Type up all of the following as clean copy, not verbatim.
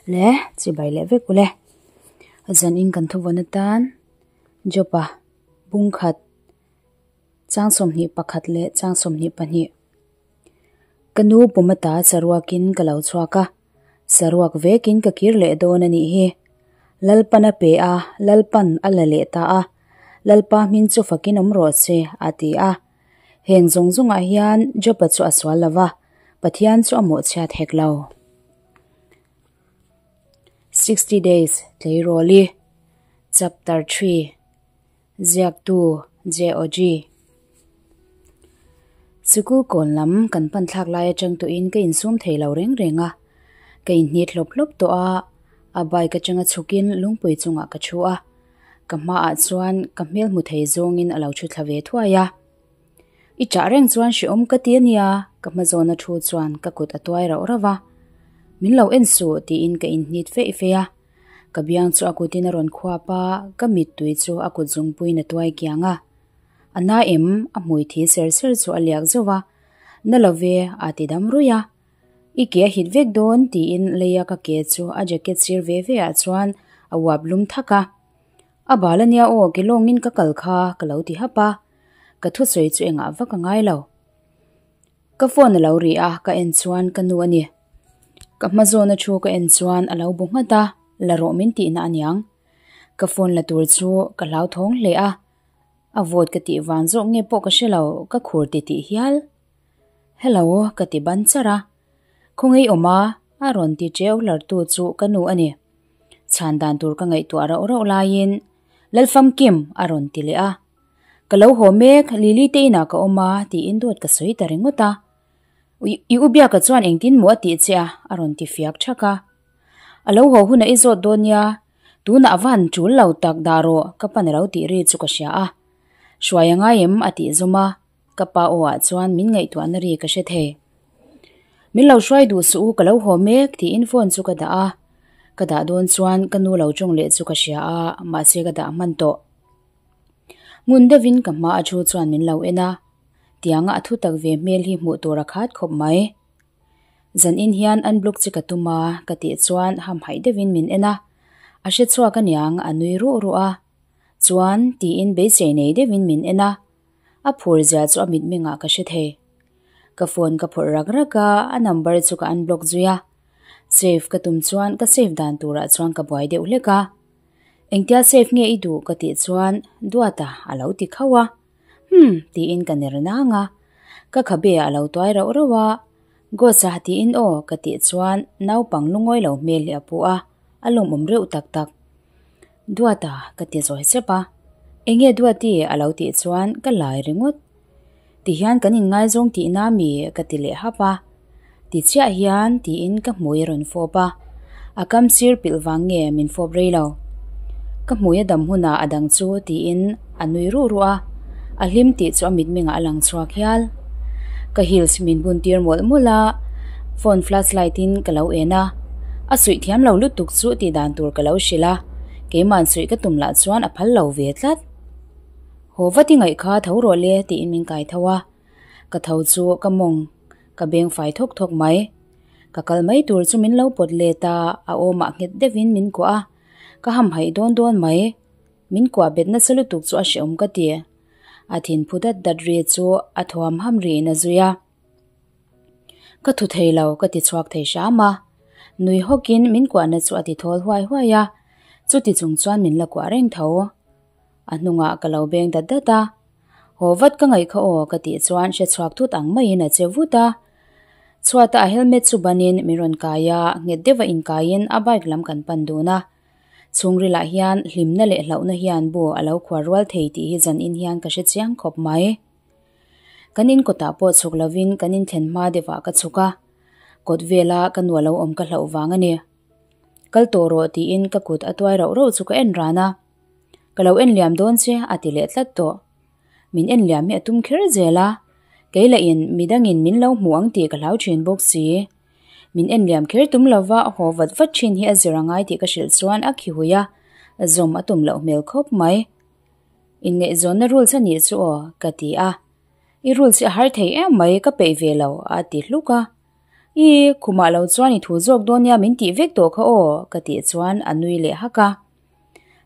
Le chibai leh vek ule. Zan in kan thuvawn atan Job-a bungkhat chang 21 leh chang 22. Ka nu pum ata saruakin ka lo chhuak a, saruak vekin ka kir leh dawn a nih hi. Lalpan a pe a, Lalpan a la leh ta a, Lalpa hming chu fakin awm rawh se, a ti a. Heng zawng zawngah hian Job-a chu a sual lo va, Pathian chu a mawhchhiat hek lo. 60 Days Tleirawli Chapter 3 Ziaktu JOG Sikul kawn lam kan pan thlak lai atang tawhin ka insum thei lo reng reng a, ka inhnit hlawp hlawp tawh a, a bike atanga chhukin lungpui chungah ka thu a, ka hmaah chuan ka hmel hmu thei zawngin a lo thu thla ve thuai a. I chah reng chuan hrehawm ka ti a nia, ka hma zawna thu chuan ka kut a tuai rauh rauh a, min lo en suh tiin ka inhnit feih feih a. Ka biang chu a kutin a rawn khuap a, ka mittui chu a kut zungpuiin a tuai kiang a. A na em? A hmui thi ser ser chu a liak zauh a. Na lo ve, a ti dam ruih a. I ke a hit vek dawn tiin leia ka ke chu a jacket sir ve ve ah chuan a uap lum thak a. A bal a nia aw, ke lawngin ka kal kha ka lo ti hap a. Ka thusawi chu engah vak a ngai lo. Ka phone a lo ri a, ka en chuan ka nu a ni. Ka hma zawna thu ka en chuan a lo bu nghat a, la rawh min tihna a niang. Ka phone la tur chu ka hlauthawng hle a, a vawt ka tih vang zawk nge pawh ka hre lo, ka khur ti tih hial. Hello ka ti ban char a, khawngaih awm a, a rawn ti teuh hlar tu chu ka nu a ni. Chhan dan tur ka ngaihtuah rauh rauh laiin Lalfamkim a rawn ti leh a. Ka lo haw mek, Lily te inah ka awm a, tiin dawt ka sawi ta ringawt a. I u Biaka chuan engtin maw a tih che a? a rawn ti fiak thak a. A lo haw hunah i zawt dawn nia, tunah a van tul lo tak dah rawh, ka pan a lo tih ri chu ka hria a. Hruai a ngai em? a tih zawm a, ka pa aw ah chuan min ngaihtuahna ri ka hre thei. Min lo hruai duh suh u, ka lo haw mek, tiin phone chu ka dah a. Ka dah dawn chuan ka nu lo tawng leh chu ka hria a, mahse ka dah hman tawh. Ngun deuhin ka hma a thu chuan min lo en a, tianga a thu tak ve hmel hi hmuh tur a khat khawp mai. Zan in hian an block che ka tum a, ka tih chuan hamhaih deuhin min en a, a hre chhuak aniang a nui ruh ruh a, chuan tiin beisei nei deuhin min en a, a phur zia chu a mitmengah ka hre thei. Ka phone ka phawrh rak rak a, a number chu ka unblock zui a, save ka tum chuan ka save dan turah chuan ka buai deuh hlek a. Engtia safe nge i duh ka tih chuan Duata a lo ti khauh a, Humm tiin ka ner nang a, ka khabe a lo tuai rauh rauh a, Gawsa tiin aw ka tih chuan naupang lungawi lo hmel hi a pu a, a lawmawm reuh tak tak. Duata ka ti zawi sep a, Enge Duati a lo tih chuan ka lai ringawt. Tihian kan inngaizawng tihna mi ka ti leh hap a, ti chiah hian tiin ka hmui a rawn fawp a, a kam sir pilh vang nge min fawp rei lo. Ka hmui a dam hunah a dang chu tiin a nui ruh ruh a, a hlim tih chu a mitmengah a lang chhuak hial. Ka heels min bun tir mawlh mawlh a, phone flashlight in ka lo en a, a suih thiam lo lutuk chu tih dan tur ka lo hrilh a, keimahn suih ka tum lah chuan a phal lo ve tlat. Haw vat i ngaih kha tho rawh le tiin min kai tho a, ka tho chu ka mawng ka beng fai thawk thawk mai. Ka kal mai tur chu min lo pawt let a, a awmah nghet deuhin min kuah a, ka hamhaih dawn dawn mai. Min kuah bet nasa lutuk chu a hrehawm ka ti. A thinphu dat dat ri chu a thuam ham riin a zui a. Ka thu thei lo ka ti chhuak thei hram a, nui hawkin min kuahna chu a ti thawl huai huai a, chuti chung chuan min la kuah reng tho. A hnungah ka lo beng dat dat a, Haw vat ka ngaih kha aw ka tih chuan hre chhuak thut ang maiin a che vut a. Chhuata a helmet chu banin min rawn kai a, nghet deuha inkaiin a bike lam kan pan dun a. Chhungrilah hian hlimna leh hlauhna hian bu a lo khuar rual thei tih hi zanin hian ka hre chiang khawp mai. Kan in kawtah pawh chhuk lovin kan inthlen hma deuhah ka chhuk a, kawt vela ka nu a lo awm ka hlauh vang a ni. Kal tawh rawh tiin ka kut a tuai rauh rauh chu ka en ran a. Ka lo en liam dawn che a ti leh tlat tawh. Min en liam hi a tum kher zel a, kei lah in midangin min lo hmu ang tih ka hlau thin bawk si. Min en liam kher tum lova haw vat vat thin hi a zir a ngai tih ka hrilh chuan a khi hui a, zawm a tum loh hmel khawp mai. Inngaihzawnna rules a nih chu aw ka ti a, I rules hi a har thei em mai ka peih ve lo a ti hluk a. Ih, khumah lo chuan i thu zawk dawn nia min tih vek tawh kha aw, ka tih chuan a nui leh hak a.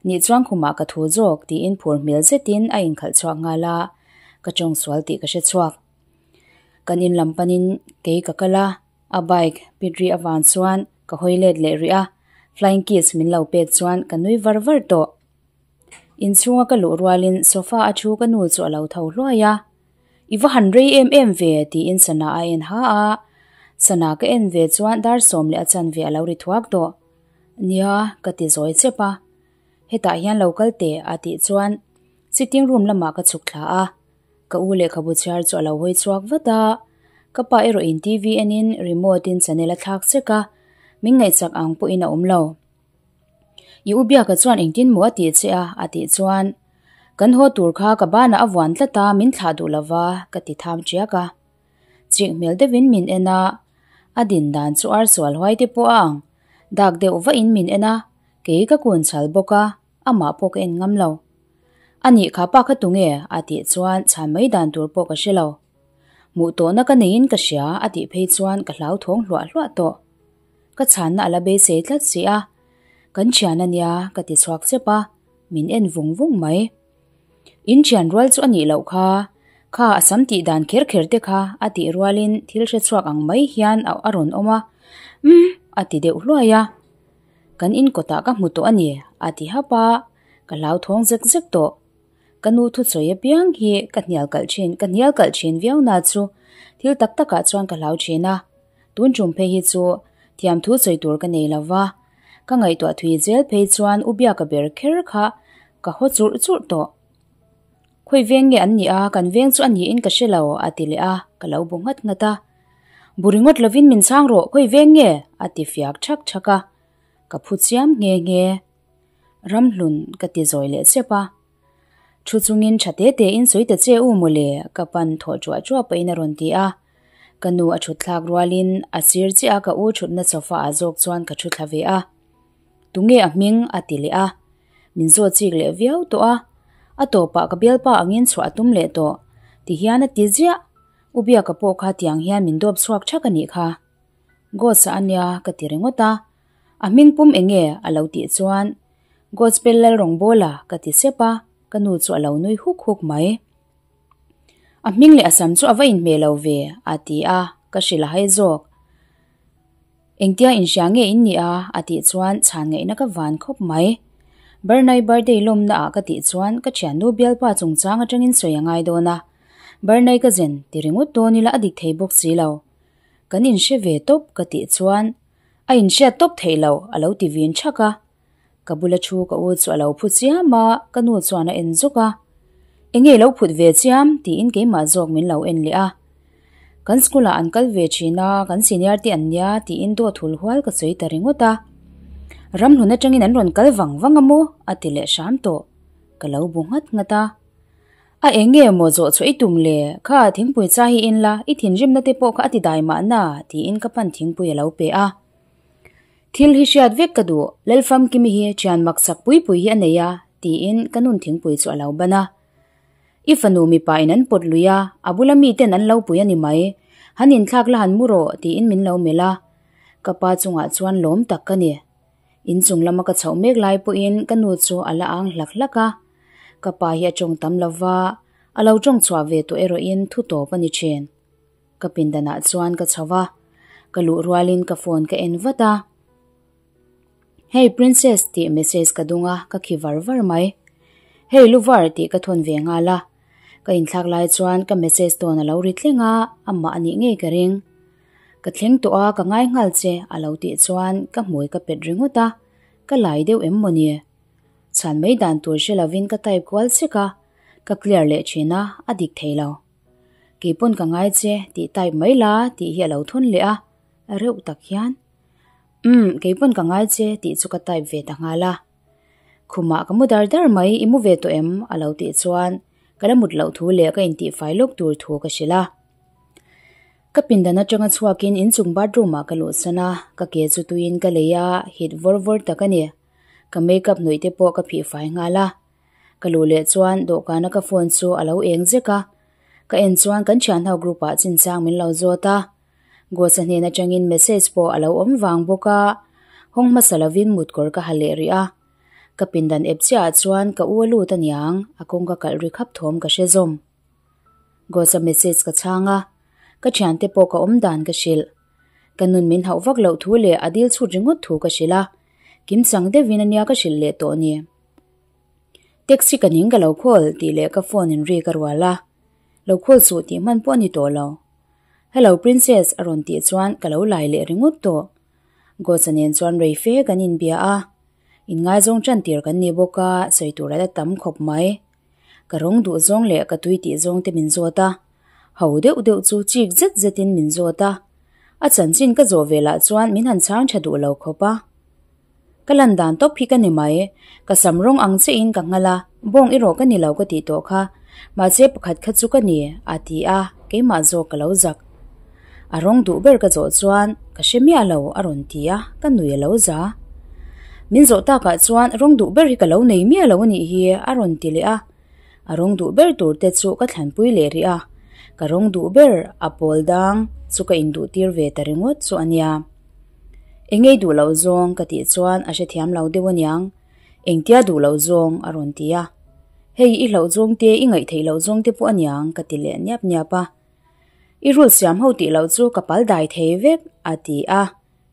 Nih chuan khumah ka thu zawk tiin phur hmel zetin a inkhalh chhuak nghal a, ka tawng sual tih ka hre chhuak. Kan in lam panin kei ka kal a, a bike pit ri avang chuan ka hawi let leh rih a, flying kiss min lo pek chuan ka nui var var tawh. Inchhunga ka luh rualin sofa a thu ka nu chu a lo tho hluai a, I va han rei em em ve tiin sana a en ha a, sana ka en ve chuan dar 10 leh a chanve a lo ri thuak tawh. Nia, ka ti zawi chep a. Hetah hian lo kal teh a tih chuan sitting room lamah ka chhuk thla a. Ka u lehkhabu chhiar chu a lo hawi chhuak vat a. Ka pa erawhin TV enin remote in channel a thlak chek a, min ngaihchak ang pawhin a awm lo. I u Biaka chuan engtin maw a tih che a? a tih chuan kan haw tur kha ka banah a vuan tlat a, min thlah duh lova ka ti tham tiak a. Chik hmel deuhin min en a, a din dan chu ar sual huai te pawh a ang. Dak deuh vahin min en a, kei ka kun chhal bawk a, amah pawh ka en ngam lo. A nih kha pa kha tunge? a tih chuan chhan mai dan tur pawh ka hre lo. Hmuh tawhna ka neiin ka hria a tih phei chuan ka hlauthawng hluah hluah tawh. Ka chhanna a la beisei tlat si a, kan thian a nia ka ti chhuak chep a, min en vung vung mai. In thian rual chu a nih loh kha, kha a sam tih dan kher kher te kha a tih rualin thil hre chhuak ang mai hian a rawn awm a, umm a ti deuh hluai a. Kan in kawtah ka hmu tawh a ni a ti hap a, ka hlauthawng zek zek tawh. Ka nu thusawi apiang hi ka hnial kalh thin, ka hnial kalh thin viau na chu thil tak takah chuan ka hlau thin a. Tun tum phei hi chu thiam thu sawi tur ka nei lo va, ka ngaihtuah thui zel phei chuan u Biaka ber kher kha ka haw churh churh tawh. Khawi veng nge an nih a, kan veng chu a niin ka hre lo a ti leh a, ka lo bu nghat nghat a. Bu ringawt lovin min chhang rawh, khawi veng nge? a ti fiak thak thak a, ka phu chiam nghe nghe. Ramhlun ka ti zawi leh chep a. Thu chungin tha te te in sawi ta che u mawle ka pan thawh chuah chuah pahin a rawn ti a. Ka nu a thut thlak rualin a sir chiah a ka u thutna sofa ah zawk chuan ka thu thla ve a. Tunge a hming a ti leh a. Min zawt chik leh viau tawh a. A tawpah ka bialpa angin chhuah a tum leh tawh. Tihian a ti ziah. U Biaka pawh kha tiang hian min dawp chhuak thak a nih kha. Ghost-a a nia ka ti ringawt a. A hming pum enge a lo tih chuan Gospel Lalrawngbawla ka ti sep a, ka nu chu a lo nui huk huk mai. A hming leh a sam chu a va inhmeh lo ve a ti a, ka hrilh a hai zawk. Engtia inhria nge in nih a? a tih chuan chhan ngaihna ka van khawp mai. Bernai birthday lawmna ah ka tih chuan ka thiannu bialpa chungchang atangin sawi a ngai dawn a, Bernai ka zen ti ringawt dawn ila a dik thei bawk si lo. Kan inhre ve tawp ka tih chuan a inhriat tawp theih lo a lo ti vin thak a. Ka bula thu ka u chu a lo phu chiam a, ka nu chuan a en zawk a. Enge lo phut ve chiam tiin keimah zawk min lo en leh a. Kan school ah an kal ve thin a, kan senior te an nia tiin dawt hul hual ka sawi ta ringawt a. Ramhlun atangin an rawn kal vang vang a maw? a ti leh hram tawh. Ka lo bu nghat nghat a. A eng nge maw zawh chhuah i tum le? Kha thingpui cha hi in la, i thinrimna te pawh kha a ti dai mahna tiin ka pan thingpui a lo pe a. Thil hi hriat vek ka duh, Lalfamkimi hi thian maksak pui pui hi a nei a tiin ka nun thingpui chu a lo ban a. I fanu mipa in an pawt lui a, a bula miten an lo pui a ni mai. Han inthlak la han mu rawh tiin min lo melh a. Ka pa chungah chuan lawm tak ka ni. Inchung lama ka chhoh mek lai pawhin ka nu chu a la ang hlak hlak a. Ka pa hi a tawng tam lova, a lo tawng chhuah ve tawh erawhin thu tawp a ni thin. Ka pindanah chuan ka chho va, ka luh rualin ka phone ka en vat a. Hey princess tih message ka dung a, ka khi var var mai. Hey luvar tih ka thawn ve nghal a. Ka inthlak lai chuan ka message tawn a lo ri thleng a, amah a nih ngei ka ring. Ka thleng tawh a, ka ngai nghal che a lo tih chuan ka hmui ka pet ringawt a, ka lai deuh em mawni? Chhan mai dan tur hre lovin ka type kual chek a, ka clear leh thin a, a dik thei lo. Kei pawn ka ngai che tih type mai la tih hi a lo thawn leh a, reuh tak hian. Umm, kei pawn ka ngai che tih chu ka type ve ta nghal a. Khumah ka mu dar dar mai, i mu ve tawh em? a lo tih chuan ka la mut loh thu leh ka intihfai lawk tur thu ka hrilh a. Ka pindan atanga chhuakin inchung bathroom ah ka luhsan a, ka ke chu tuiin ka lei a, hit vawr vawr tak a ni. Ka makeup hnawih te pawh ka phih fai nghal a. Ka luh leh chuan dawhkana ka phone chu a lo eng zek a. Ka en chuan kan thianho group ah chinchang min lo zawt a. Gos-a hnen atangin message pawh a lo awm vang bawk a, hawng hmasa lovin mut kawr ka ha leh rih a. Ka pindan ep chiahah chuan ka u a lut aniang, a kawngka kalh ri khap thawm ka hre zawm. Gos-a message ka chhang a, ka thiante pawh ka awm dan ka hrilh. Ka nun min hauh vak loh thu leh a dil chhut ringawt thu ka hrilh a, kimchang deuhin ania ka hrilh leh tawh ni. Taxi ka ning ka lo call tih leh ka phone in ri ka rual a, lo call suh tih hman pawh a ni tawh lo. Hello princess a rawn tih chuan ka lo lai leh ringawt tawh. Gos-a nen chuan rei fe kan inbia a, inngaizawng tan tir kan ni bawk a, sawi tur a la tam khawp mai. Ka rawng duh zawng leh ka tui tih zawng te min zawt a, ho deuh deuh chu chik zet zetin min zawt a, a chanchin ka zawh ve lah chuan min han chhang tha duh lo khawp a. Ka lan dan tawp hi ka ni mai, ka sam rawng ang che in ka nghal a, bawng erawh ka ni lo ka tih tawh kha, mahse pakhat kha chu ka ni, a ti a, keimah zawk ka lo zak. A rawng duh ber ka zawh chuan ka hre miah lo a rawn ti a, ka nui a lo za. Min zawh takah chuan rawng duh ber hi ka lo nei miah lo a nih hi a rawn ti leh a, a rawng duh ber tur te chu ka thlanpui leh rih a, ka rawng duh ber a pawl dang chu ka induh tir ve ta ringawt chu a nia. Engei duh loh zawng ka tih chuan a hrethiam lo deuh aniang, engtia duh loh zawng a rawn ti a, hei i hlauh zawng te i ngaihtheih loh zawng te pawh aniang ka ti leh niap niap a. I rul siam ho tih loh chu ka pal dai thei vek a ti a,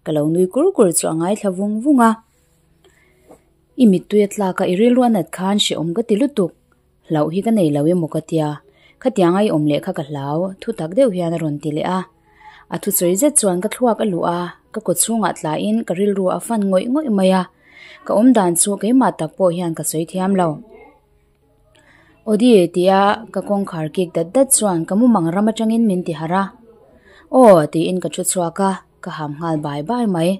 ka lo nui kur kur chu a ngaithla vung vung a. I mittui a tlak a i rilru a nat khan hrehawm ka ti lutuk, hlauh hi ka nei lo emaw ka tia, khatianga i awm leh kha ka hlau, thu tak deuh hian a rawn ti leh a. A thusawi zet chuan ka thluak a luh a, ka kaw chhungah tlaiin ka rilru a fan ngawih ngawih mai a, ka awm dan chu keimah tak pawh hian ka sawi thiam lo. Aw tia ka kawngkhar kik dat dat chuan ka mumang ram atangin min ti harh a. Aw tiin ka thu chhuak a, ka ham nghal bai bai mai.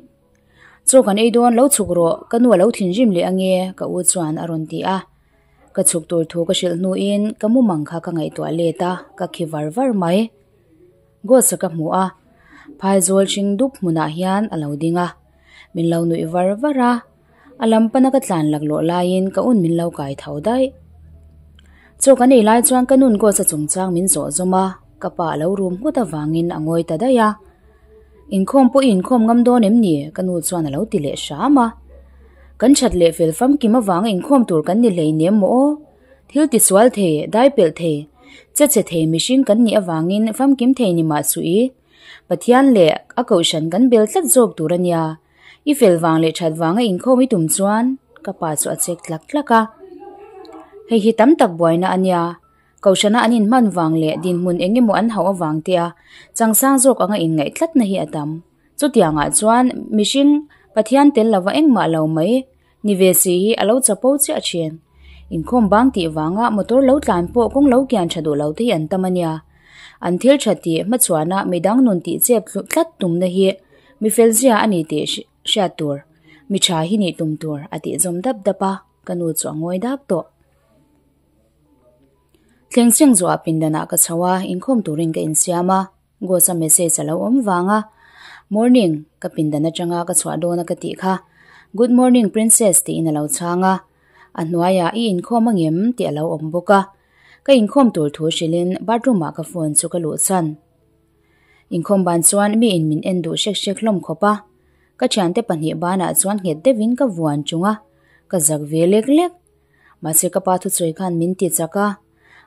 Chaw kan ei dawn lo chhuk rawh, ka nu a lo thinrim leh ange ka u chuan a rawn ti a. Ka chhuk tur thu ka hrilh hnuin ka mumang kha ka ngaihtuah let a, ka khi var var mai. Ghost-a ka hmu a, phaizawl hring dup hmunah hian a lo ding a, min lo nuih var var a. A lam pana ka tlan laklawh laiin ka un min lo kai tho daih. Chaw kan ei lai chuan ka nun Ghost-a chungchang min zawh zawm a, ka pa a lo rum nghut avangin a ngawi ta daih a. Inkhawm pawh i inkhawm ngam dawn em ni? ka nu chuan a lo ti leh hram a. Kan that leh fel famkim avanga inkhawm tur kan ni hleinem maw aw? Thil tisual thei, dai pelh thei, che che thei mihring kan nih avangin famkim thei ni mah suh i, Pathian leh a kohhran kan bel tlat zawk tur a nia. I fel vang leh that vanga inkhawm i tum chuan ka pa chu a chek tlak tlak a. Hei hi tam tak buaina a nia. Kohhrana an inhman vang leh dinhmun eng emaw an hauh avang te a changsang zawk anga inngaih tlatna hi a tam. Chutiangah chuan mihring Pathian tel lova engmah lo mai ni ve si hi a lo chapo chiah thin. Inkhawm bang tih vanga motor lo tlan pawh kawng lo kian tha duh lo te hi an tam a nia. An thil tha tih hmachhuana midang nun tih chep tlat tumna hi mi fel zia a ni tih hriat tur, mi tha hi nih tum tur a tih zawm dap dap a, ka nu chu a ngawi dak tawh. Thleng seng zuah pindanah ka chho a, inkhawm turin ka insiam a. Ghost-a message a lo awm vang a, Morning, ka pindan atanga ka chhuah dawn a ka tih kha. Good morning princess tiin a lo chhang a. A hnuaiah i inkhawm angem tih a lo awm bawk a. Ka inkhawm tur thu hrilhin bathroom-ah ka phone chu ka luh chhan. Inkhawm ban chuan miin min en duh hrek hrek hlawm khawp a. Ka thiante pahnih banah chuan nghet deuhin ka vuan chung a, ka zak ve lek lek. Mahse ka pa thusawi khan min ti chak a.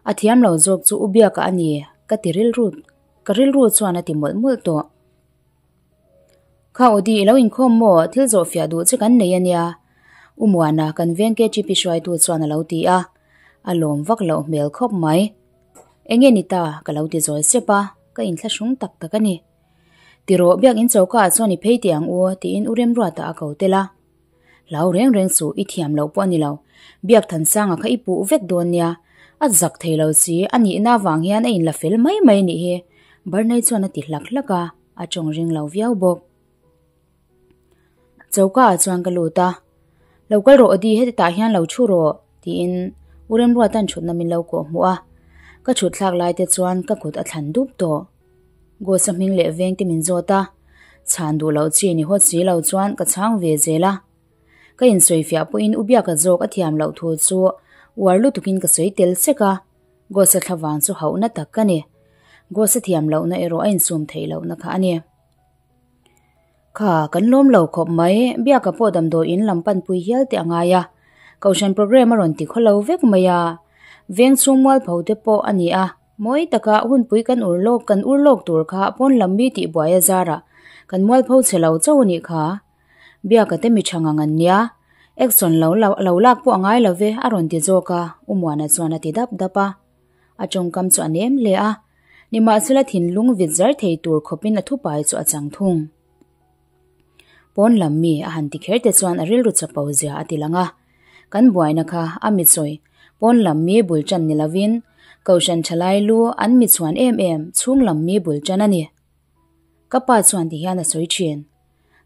A thiam lo zawk chu u biakah a ni, ka ti rilru, ka rilru chuan a ti mawlh mawlh tawh. Kha Audi i lo inkhawm maw, thil zawh fiah duh che kan nei a nia. U Muana, kan veng KTP hruaitu chuan a lo ti a, a lawm vak loh hmel khawp mai. Enge ni ta, ka lo ti zawi sep a, ka inthlahrung tak tak a ni. Ti rawh, biakin choka ah chuan i phei teh ang u, tiin U Remruata a ko tel a. Hlau reng reng suh, i thiam loh pawh a ni lo. Biak Thansanga kha i puh vek dawn nia. A zak thei lo si, a nihna avang hian a inla fel mai mai a nih hi. Barney chuan a ti hlak hlak a, a tawng ring lo viau bawk. Choka ah chuan ka lut a, Lo kal rawh Odi, heti tah hian lo thu rawh, tiin U Remruata'n thutna min lo kawh hmuh a. Ka thut thlak lai te chuan ka kut a thlan dup tawh. Ghost-a hming leh veng te min zawt a, chhan duh loh chi ni hawt si lo chuan ka chhang ve zel a. Ka insawi fiah pawhin u Biaka zawk a thiam loh thu chu uar lutukin ka sawi tel sek a, Ghost-a thlavang chu hauhna tak ka ni. Ghost-a thiam lohna erawh a insum theih lohna kha a ni. Kha, kan lawm lo khawp mai, Biaka pawh damdawi in lam panpui hial te a ngai a, Kohhran programme a rawn ti khaw lo vek mai a, veng chhung mualpho te pawh a ni a, mawi taka hunpui kan ur lawk kan ur lawk tur kha pawn lam mi tih buai a zarah kan mualpho chhe lo chauh a nih kha. Biaka te mi tha ngang an nia, action lo lo lak pawh a ngai lo ve a rawn ti zawk a, U Muana chuan a ti dap dap a. A tawngkam chu a nem hle a, nimahsela thinlung vit zar thei tur khawpin a thupai chu a chang thung. Pawn lam mi a han ti kher te chuan a rilru chapo zia a ti lang a, kan buaina kha a mi chawi pawn lam mi bul tan ni lovin Kohhran thalai lu an mi chhuan em em chhung lam mi bul tan a ni. Ka pa chuan ti hian a sawi thin.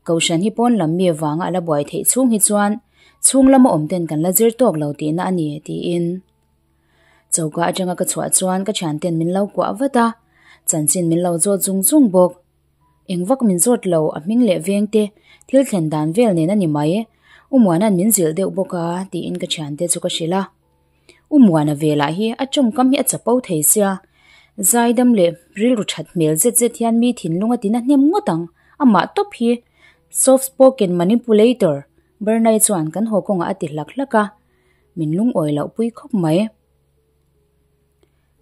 Kohhran hi pawn lam mi vanga a la buai theih chhung hi chuan chhung lama awm ten kan la zir tawk lo tihna a ni tiin. Choka atanga ka chhuah chuan ka thianten min lo kuah vat a, chanchin min lo zawt zung zung bawk. Eng vak min zawt lo, a hming leh veng te, thil thlen dan vel nen a ni mai. U Muana'n min zilh deuh bawk a, tiin ka thiante chu ka hrilh a. U Muana ve lah hi a tawngkam hi a chapo thei sia, zaidam leh rilru that hmel zet zet hian mi thinlung a tina hnem ngawt ang, amah tawp hi soft spoken manipulator Bernai chuan kan haw kawngah a ti hlak hlak a, min lungawi loh pui khawp mai.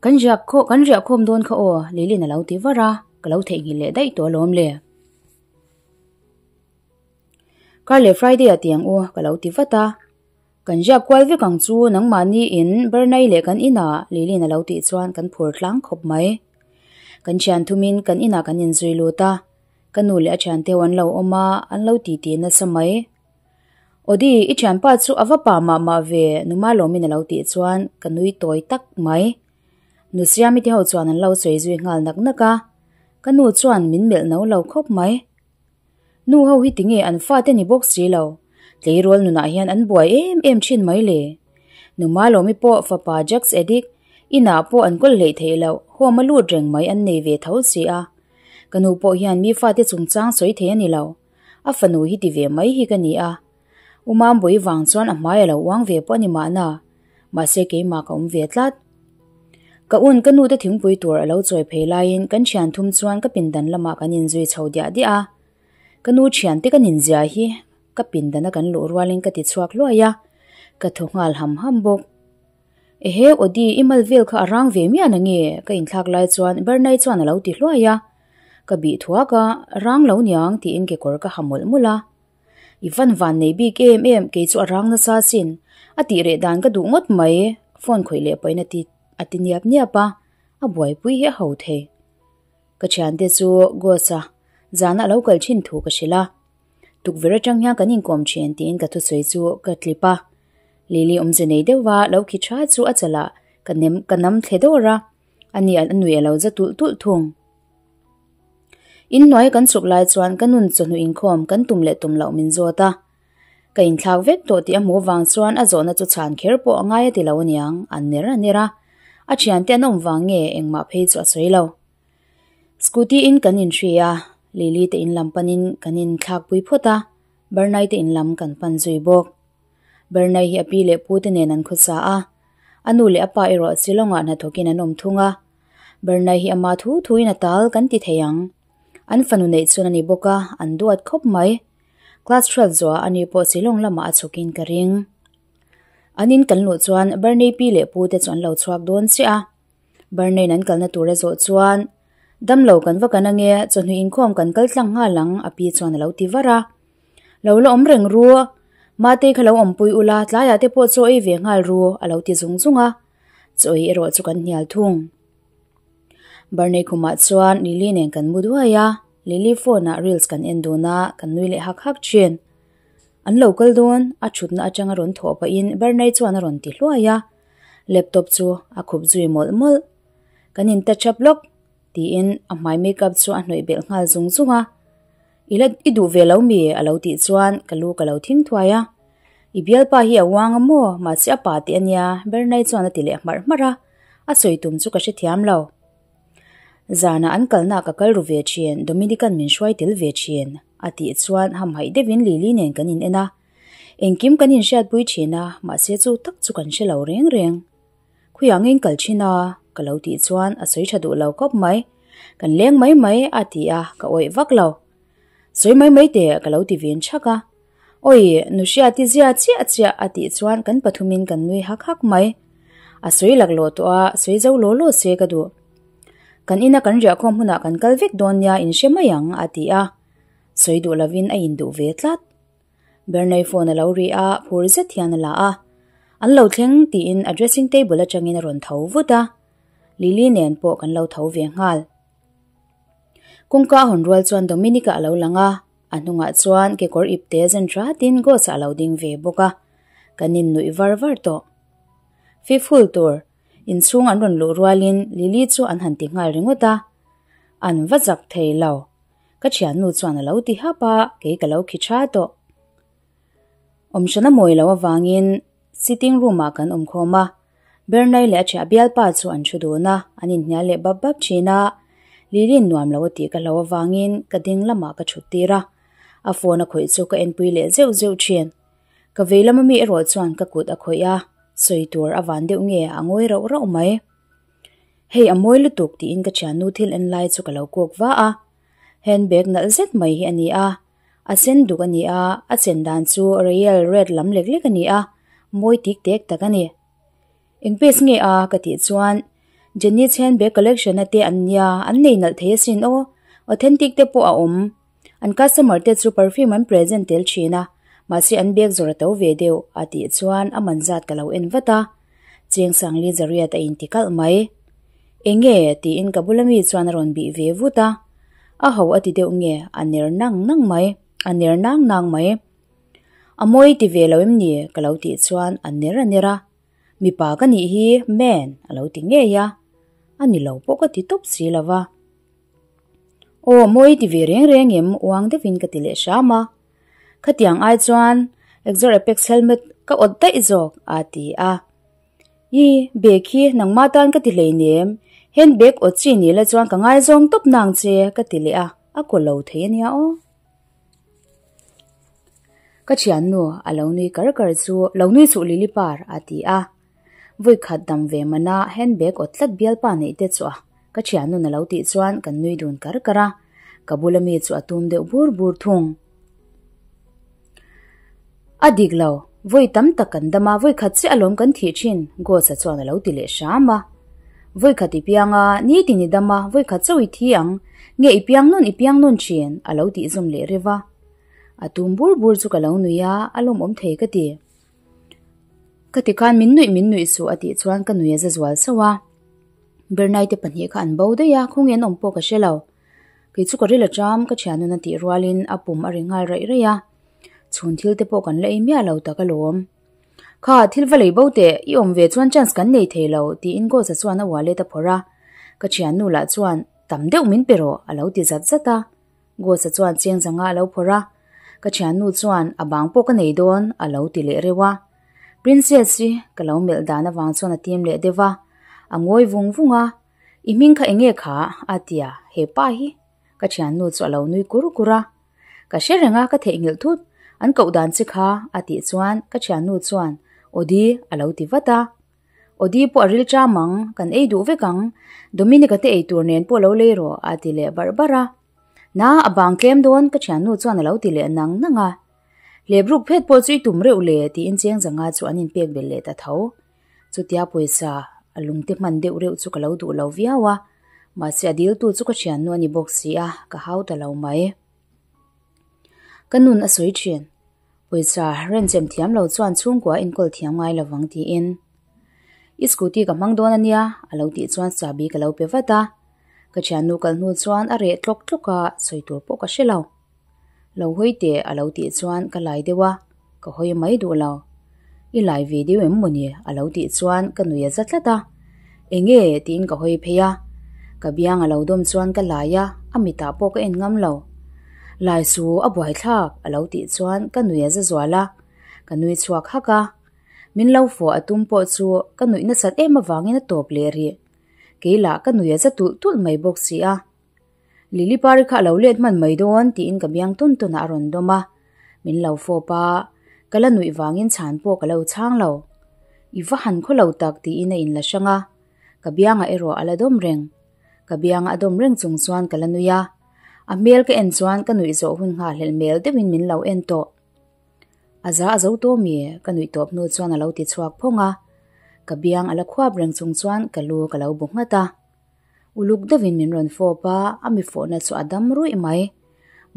Kan riak khaw kan riah khawm dawn kha aw, Lilin a lo ti var a, ka lo theihnghilh leh daih tawh alawm le. Kar leh Friday ah tiang u, ka lo ti vat a. Kan riak kual vek ang chu nangmahni in Bernai leh kan inah, Lilin a lo tih chuan kan phur tlang khawp mai. Kan thian thumin kan inah kan inzui lut a, ka nu leh a thiante ho an lo awm a, an lo titi nasa mai. Aw-di, i thianpa chu a va pa mah mah ve, Numa lawmin a lo tih chuan ka nui tawi tak mai. Nu Siami te ho chuan an lo sawi zui nghal nak nak a, ka nu chuan min melh no lo khawp mai. Nu ho hi tinge an fate ni bawk si lo, tleirawl nunah hian an buai em em thin mai le. Numa lawmi pawh fapa Jacks Addict inah pawh an kawl hleih theih loh, home a lut reng mai an nei ve tho si a. Ka nu pawh hian mi fate chungchang sawi thei a ni lo. A fanu hi ti ve mai hi ka ni a. U Mambawi vang chuan a hmai a lo uang ve pawh a ni mahna, mahse keimah ka awm ve tlat. Ka un ka nute thingpui tur a lo chawi phei laiin kan thian thum chuan ka pindan lamah kan inzui chho diah diah a. Ka nu thiante ka ninzia hi ka pindana kan luh rualin ka ti chhuak hluai a, ka thaw nghal ham ham bawk. Ehe Audi i mal vel kha a rang ve miah na nge? Ka inthlak lai chuan Bernai chuan a lo ti hluai a. Ka bih thuak a, rang lo niang tiin kekawr ka ha mawlh mawlh a. I van van nei bik em em, kei chu a rang nasa sin. A tih reh dan ka duh ngawt mai, phone khawih leh pahin a ti a ti niap niap a, a buaipui hi a ho thei. Ka thiante chu Ghost-a zana a lo kal thin thu ka hrilh a. Tukverh atang hian kan inkawm thin tiin ka thusawi chu ka tlip a. Lily awmze nei deuhva lo khi tha chu a chalah ka nem ka nam thle dawr a, ani a nui a lo za tulh tulh thung. Inhnuai kan chhuk lai chuan ka nun chawhnu inkhawm kan tum leh tum loh min zawt a. Ka inthlak vek tawh tih a hmuh vang chuan a zawhna chu chhan kher pawh a ngai a ti lo aniang, an ner a ner a. A thiante an awm vang nge engmah phei chu a sawi lo. Scooty in kan inhri a, Lily te in lam panin kan inthlak pui phawt a, Bernai te in lam kan pan zui bawk. Bernai hi a pi leh pu te nen an khawsa a, a nu leh a pa erawh Shillong-ah hnathawkin an awm thung a. Bernai hi ama thu thuin a tal kan ti thei ang. An fanu neih chuan a ni bawk a, an duat khawp mai. Class 12 zuah ani pawh Shillong lamah a chhukin ka ring. An in kan luh chuan Bernai pi leh pu te chu an lo chhuak dawn chiah a. Barnain an kalna tur a zawh chuan, Damlo kan va kan ange, chawhnu inkhawm kan kal tlang nghal ang, a pi chuan a lo ti var a. Lo la awm reng ru, Matei kha lo awmpui ula, tlaiah te pawh chaw ei ve nghal ru, a lo ti zung zung a. Chaw ei erawh chu kan hnial thung. Barney khumah chuan Lily nen kan mu duai a, Lily phone ah reels kan en dun a, kan nui leh hak hak thin. An lo kal dawn, a thutna atanga rawn thawh pahin Barney chuan a rawn ti hluai a. Laptop chu a khup zui mawlh mawlh. Kan in touch up lawk tiin a hmai makeup chu a hnawih belh nghal zung zung a. I la i duh ve lo mi? A lo tih chuan ka lu ka lo thing thuai a. I bialpa hi a uang a maw? Mahse a pa teh a nia Bernai chuan a ti leh hmarh hmarh a. A sawi tum chu ka hrethiam lo. Zanah an kalna ka kal ru ve thin, Dominican min hruai tel ve thin a tih chuan hamhaih deuhin Lily nen kan in en a. Engkim kan inhriatpui thin a, mahse chu tak chu kan hre lo reng reng. Khuiah nge in kal thin a? Ka lo tih chuan a sawi tha duh lo khawp mai. Kan leng mai mai a ti a, ka awih vak lo. Sawi mai mai teh ka lo ti vin chhak a. Awi, nu Hriati zia chiah chiah a tih chuan kan pathumin kan nui hak hak mai. A sawi laklawh tawh a, sawi zo law law se ka duh. Kan ina kan riahkhawm hunah kan kal vek dawn nia in hre mai ang a ti a. Sawi duh lovin a induh ve tlat. Bernay phone a lo ri a, phur zet hian a la a. An lo thleng tiin a dressing table atangin a rawn tho vut a. Lily nen pawh kan lo tho ve nghal. Kawngka a hawn rual chuan Dominic-a a lo lang a, a hnungah chuan kekawr ipte zen hratin Ghost-a a lo ding ve bawk a. Kan innuih var var tawh. Fifhul tur inchhung an rawn luh rualin Lily chu an han ti nghal ringawt a. An va zak thei lo. Ka thiannu chuan a lo ti hap a, kei ka lo khi tha tawh. Awmhran a mawi loh avangin sitting room ah kan awm khawm a, Bernay leh a thiah bialpa chu an thu dun a, an inhnial leh bap bap thin a. Lili'n nuam lo a tih ka hlo avangin ka ding lamah ka thut tir a, a phone a khawih chu ka enpui leh zeuh zeuh thin. Ka vei lama mi erawh chuan ka kut a khawih a, sawi tur a van deuh nge a ngawi rauh rauh mai. Hei a mawi lutuk tiin ka thiannu thil en lai chu ka lo kawk va a, handbag nalh zet mai hi a ni a, a sen duk a ni a, a chen dan chu royal red lam lek lek a ni a, mawi tik tek tak a ni. Eng piece nge a ka tih chuan Jenny's handbag collection a te an nia, an nei nalh thei asin aw, authentic te pawh a awm. An customer te chu perfume an present tel thin a, mahse an bag zawr a to ve deuh a tih chuan a man zat ka lo en vat a. Cheng Sangli Zariat a inti kalh mai. Enge? tiin ka bula mi chuan a rawn bih ve vut a. A ho a ti deuh nge? A ner nang nang mai. A ner nang nang mai. A mawi ti ve lo em ni? Ka lo tih chuan a ner a ner a. Mipa ka nih hi man a lo ti ngei a. A ni lo pawh ka ti tawp si lo va. Aw mawi ti ve reng reng em uang deuhin ka ti leh hram a. Khatiang ai chuan Exor Apex helmet ka awt daih zawk a ti a. I bag hi nangmah tan ka ti hleinem, handbag awt chi ni la chuan ka ngaizawng tawp nang che ka ti leh a, a kaw lo thei ania aw. Ka thiannu a lo nui kar kar chu lo nui chuh Lily par a ti a. Vawi khat dam ve mana handbag awt tlat bialpa neih te chu a ka thiannun a lo tih chuan kan nui dun kar kar a, ka bula mi chu a tum deuh bur bur thung. A dik lo, vawi tam tak kan dam a, vawi khat chiah alawm kan thih thin, Ghost-a chuan a lo ti leh hram a. Vawi khat i piang a, nitin i dam a, vawi khat chauh i thi ang, nge i piang nun i piang nun thin, a lo tih zawm leh reuh a. A tum bur bur chu ka lo nui a, a lawmawm thei ka ti. Ka ti khan min nuih min nuih suh a tih chuan ka nui a za zual sauh a. Bernai te pahnih kha an bo daih a, khawnge an awm pawh ka hre lo. Kei chu ka ril a ṭam, ka thianun a tih rualin a pum a ri nghal raih raih a. Chhun thil te pawh kan la ei miah lo tak alawm. Kha, thil va lei bo teh, i awm ve chuan chance kan nei thei lo, tiin Ghost-a chuan a wallet a phawrh a. Ka thiannu lah chuan, Tam deuh min pe rawh, a lo ti zat zat a. Ghost-a chuan cheng zanga a lo phawrh a, ka thiannu chuan a bang pawh ka nei dawn a lo ti leh reuh a. Princess hi ka lo melh dan avang chuan a tim leh deuh a, a ngawi vung vung a, I hming kha enge kha? a ti a, he pa hi ka thiannu chu a lo nui kur kur a. Ka hre reng a, ka theihnghilh thut, an koh dan che kha a tih chuan ka thiannu chuan Aw-di a lo ti vat a. Aw-di pawh a ril ṭam ang, kan ei duh vek ang, Dominic-a te ei tur nen pawh lo lei rawh a ti leh barh barh a. Na, a bang tlem dawn, ka thiannu chuan a lo ti leh nang nang a. Hlebruk phet pawh chu i tum reuh le, tiin Cheng Zanga chu an inpek belh leh ta tho. Chutia pawisa a lungte hman deuh reuh chu ka lo duh lo viau a, mahse a diltu chu ka thiannu a ni bawk si a, ka hau ta lo mai. Ka nun a sawi thin. Pawisa renchem thiam lo chuan chhungkua enkawl thiam ngai lo vang tiin. I scooty ka hmang dawn a nia, a lo tih chuan chahbi ka lo pe vat a. Ka thiannu kal hnu chuan a reh tlawk tlawk a, sawi tur pawh ka hre lo. Lo hawi teh a lo tih chuan ka lai deuh a, ka hawi mai duh lo. I lai ve deuh em mawni? a lo tih chuan ka nui a za tlat a. Enge? tiin ka hawi phei a. Ka biang a lo dawm chuan ka lai a, a mitah pawh ka en ngam lo. Lai su a buaithlak a lo tih chuan ka nui a za zual a, ka nui chhuak hak a. Min lo fawh a tum pawh chu ka nuih nasat em avangin a tawp leh rih. Kei lah ka nui a za tulh tulh mai bawk si a. Lily pari kha a lo let hman mai dawn tiin ka biang tawn tawn ah a rawn dawm a. Min lo fawp a, ka la nuih vangin chhan pawh ka lo chhang lo. I va han khaw lo tak tiin a inla hrang a, ka biangah erawh a la dawm reng. Ka biangah a dawm reng chung chuan ka la nui a. A hmel ka en chuan ka nuih zawh hun nghahhlelh hmel deuhin min lo en tawh. A za a zo tawh mi? Ka nuih tawp hnu chuan a lo ti chhuak phawng a. Ka biang a la khuap reng chung chuan ka lu ka lo bu nghat a. Uluk deuhin min rawn fawp a, a mi fawhna chu a dam ruih mai.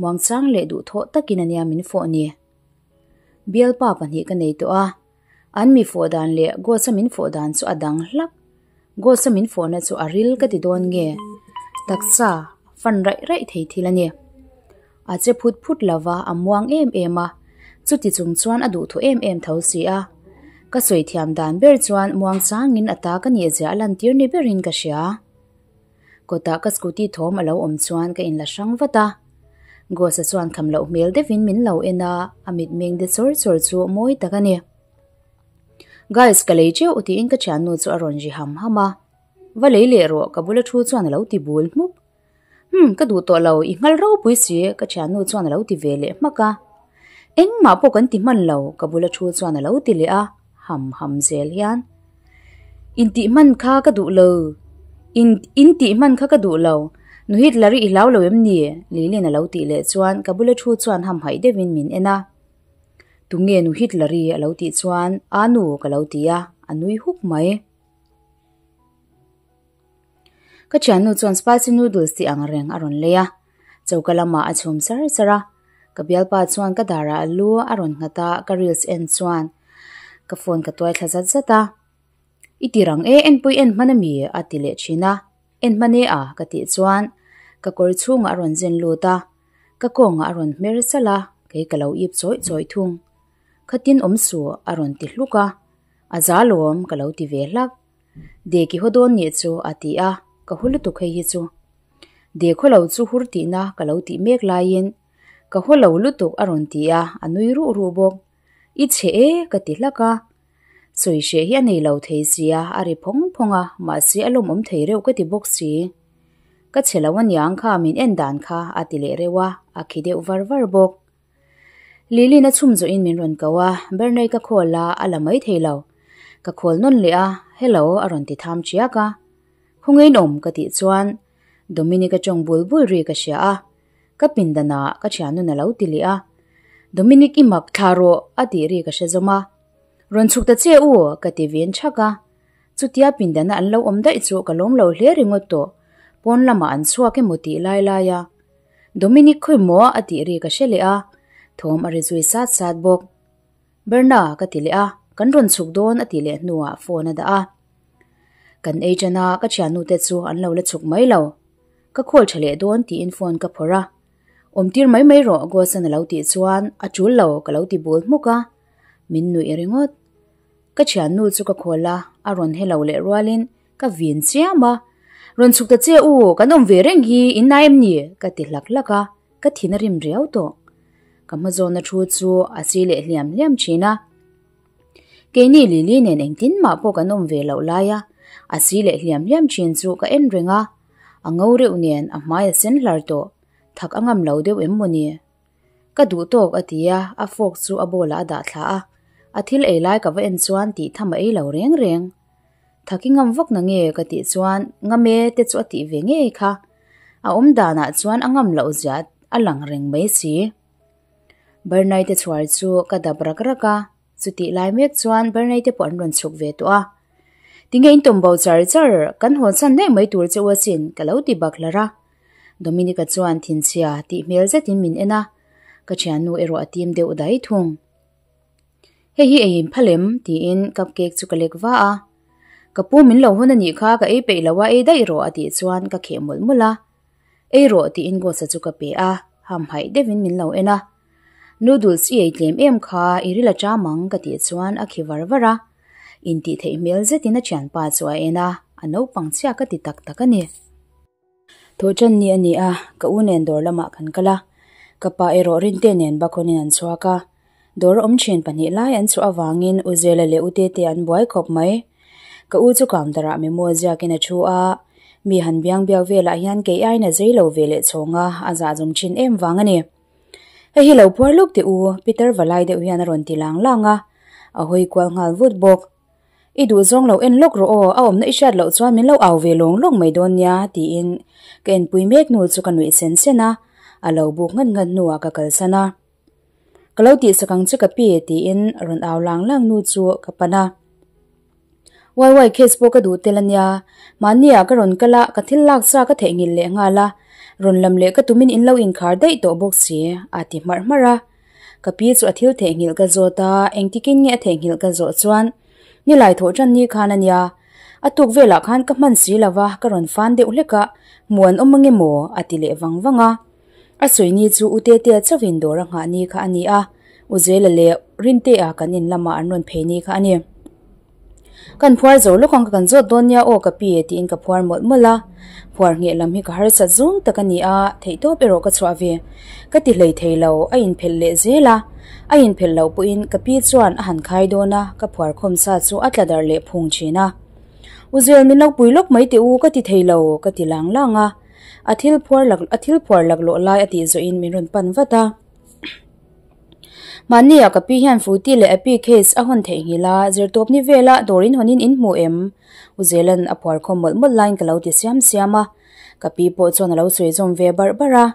Muangchang leh duhthawh takin a nia min fawh ni. Bialpa pahnih ka nei tawh a, an mi fawh dan leh Ghost-a min fawh dan chu a dang hlak. Ghost-a min fawhna chu a ril ka ti dawn nge? Taksa fan raih raih thei thil a ni. A che phut phut lo va, a muang em em a, chuti chung chuan a duhthu em em tho si a. Ka sawi thiam dan ber chuan muang changin a ta ka nih zia a lantir ni berin ka hria. Kawtah ka scooty thawm a lo awm chuan ka inla hrang vat a. Ghost-a chuan kham loh hmel deuhin min lo en a, a mitmeng de chawr chawr chu mawi tak a ni. Guys, ka lei teuh tiin ka thiannu chu a rawn ri ham ham a. Va lei leh rawh, ka bula thu chuan a lo ti bul hmuk. Umm, ka duh tawh lo, i nghal ropui si, ka thiannu chuan a lo ti ve leh hmak a. Engmah pawh kan ti hman lo, ka bula thu chuan a lo ti leh a, ham ham zel hian. Intih hman kha ka duh lo, in intih hman kha ka duh lo, nu Hitler i hlau lo em ni? Lilian a lo tih leh chuan ka bula thu chuan hamhaih deuhin min en a. Tunge nu Hitler i a lo tih chuan, A nu ka lo ti a, a nui huk mai. Ka thiannu chuan spicy noodles tih ang reng a rawn lei a, choka lamah a chhum char char a. Ka bialpa chuan ka darah a lu a rawn nghat a, ka reels en chuan ka phone ka tuai thla zat zat a. I ti rang e, enpui en hman ami? a ti leh thin a. En hman e a ka tih chuan ka kawr chhungah a rawn zen lut a, ka kawngah a rawn hmer salh a, kei ka lo ip chawih chawih thung. Khatin awm suh a rawn ti hluk a, a za lawm ka lo ti ve hlak. Dek i haw dawn nih chu a ti a, ka haw lutuk hei hi chu. Dek haw lo chu hur tihna ka lo tih mek laiin ka haw lo lutuk a rawn ti a, a nui ruh ruh bawk. I chhe e ka ti hlak a. Sawi hreh hi a nei lo thei sia, a ri phawng phawng a, mahse a lawmawm thei reuh ka ti bawk si. Ka chhe lo aniang kha min en dan kha a ti leh reuh a, a khi deuh var var bawk. Lili'n a chhum zawhin min rawn ko a, Bernay ka call a, a la mai thei lo. Ka call nawn leh a, Hello a rawn ti tham chiak a. Khawngain awm ka tih chuan Dominic a tawng bul bul ri ka hria a, ka pindanah ka thiannun a lo ti leh a. Dominic i mak thla rawh a tih ri ka hre zawm a. Rawn chhuk ta che u ka ti vin thak a. Chutia pindana an lo awm daih chu ka lawm lo hle ringawt tawh, pawn lamah an chhuak emaw tih lai lai a. Dominic khawi maw a tih ri ka hre leh a, thawm a ri zui sat sat bawk. Berna ka ti leh a, kan rawn chhuk dawn a tih leh hnuah phone a dah a. Kan ei ṭan a, ka thiannu te chu an lo la chhuk mai lo. Ka call ṭha leh dawn tiin phone ka phawrh a. Awm tir mai mai rawh Gossan a lo tih chuan a ṭul lo ka lo ti bul hmuk a, min nuih ringawt. Ka thiannu chu ka call a, a rawn hello leh rualin Ka vin chiam a, Rawn chhuk ta che u, kan awm ve reng hi, in nai em ni? ka ti hlak hlak a, ka thin a rim riau tawh. Ka hmazawnna thu chu a si leh hliam hliam thin a. Keini Lily nen engtin mah pawh kan awm ve loh lai a, a si leh hliam hliam thin chu ka en reng a, a ngo reuh nen a hmai a sen hlar tawh, thak a ngam lo deuh em maw ni? Ka duh tawk a ti a, a fork chu a bowl ah a dah thla a, a thil ei lai ka va en chuan tih tham a ei lo reng reng. Thak i ngam vak na nge ka tih chuan ngam e te chu a tih ve ngei kha. A awm danah chuan a ngam loh zia a lang reng mai si. Bernai te chhuar chu ka dap rak rak a, chutih lai mek chuan Bernai te pawh an rawn chhuk ve tawh a. Tinge in tawm bo char char, kan hawnsan daih mai tur che u asin ka lo ti bak hlar a. Dominica chuan thinchhia tih hmel zetin min en a, ka thiannu erawh a tim deuh dai thung. Hei hi ei in phal em? tiin cup cake chu ka lek va a. Ka pu min lo hawn a nih kha ka ei peih lo a, ei daih rawh a tih chuan ka kheh mawlh mawlh a. Ei rawh tiin Ghost-a chu ka pe a, hamhaih deuhin min lo en a. Noodles i ei tlem em kha i ril a ṭam ang ka tih chuan a khi var var a. Intih theih hmel zetin a ṭhianpa chu a en a, a naupang chhia ka ti tak tak a ni. Thawhṭan ni a ni a, ka u nen dawr lamah kan kal a. Ka pa erawh Rinte nen Bakhawnin an chhuak a. Dawr awm ṭhin pahnih lai an chhuah avangin U Zela leh U Tete an buai khawp mai. Ka u chu counter-ah memo ziakin a thu a, mi han biang biak velah hian kei aiin a zei lo ve leh chhawng a, a zahzawm ṭhin em vang a ni. Hei hi lo phuar lawk teh u, Peter valai deuh hian a rawn ti lang lang a, a hawi kual nghal vut bawk. I duh zawng lo en lawk rawh aw, a awmna i hriat loh chuan min lo au ve lawng lawng mai dawn nia, tiin ka enpui mek hnu chu ka nuih sen sen a. A lo buk ngat ngat hnuah ka kalsan a. Ka lo tihsak ang che ka pi tiin rawn au lang lang nu chu ka pan a. YY case pawh ka duh tel ania, mahniah ka rawn kal a, ka thil lak sa ka theihnghilh leh nghal a, rawn lam leh ka tumin in lo inkhar daih tawh bawk si a ti hmarh hmarh a. Ka pi chu a thil theihnghilh ka zawt a, engtikin nge a theihnghilh ka zawh chuan nilai thawh tan ni khan ania, a tuk velah khan ka hman si lova ka rawn fan deuh hlek a, hmuh an awm ange maw a ti leh vang vang a. A sawi ni chu U Tetea chauhin dawr a nghah ni kha a ni a, U Zela leh Rintea kan in lamah an rawn phei ni kha a ni. Kan phuar zo lawk ang ka kan zawt dawn nia aw ka pi tiin ka phuar mawlh mawlh a. Phuar ngheh lam hi ka harsat zawng tak a ni a, theihtawp erawh ka chhuah ve. Ka ti hlei thei lo, a inphelh leh zel a. A inphelh loh pawhin ka pi chuan a han khai dawn a, ka phuar khawm sa chu a tla darh leh phung thin a. U Zel min lo pui lawk mai teh u ka ti thei lo ka ti lang lang a. A thil phuar lak a thil phuar laklawh lai a tih zawhin min rawn pan vat a. Mahnia ka pi hian Fruity leh Appy case a hawn theihnghilh a, zirtawp ni vela dawr in hawnin in hmu em? U Zelan a phuar khawm mawlh mawlh laiin ka lo ti siam siam a, ka pi pawh chuan a lo sawi zawm ve barh barh a.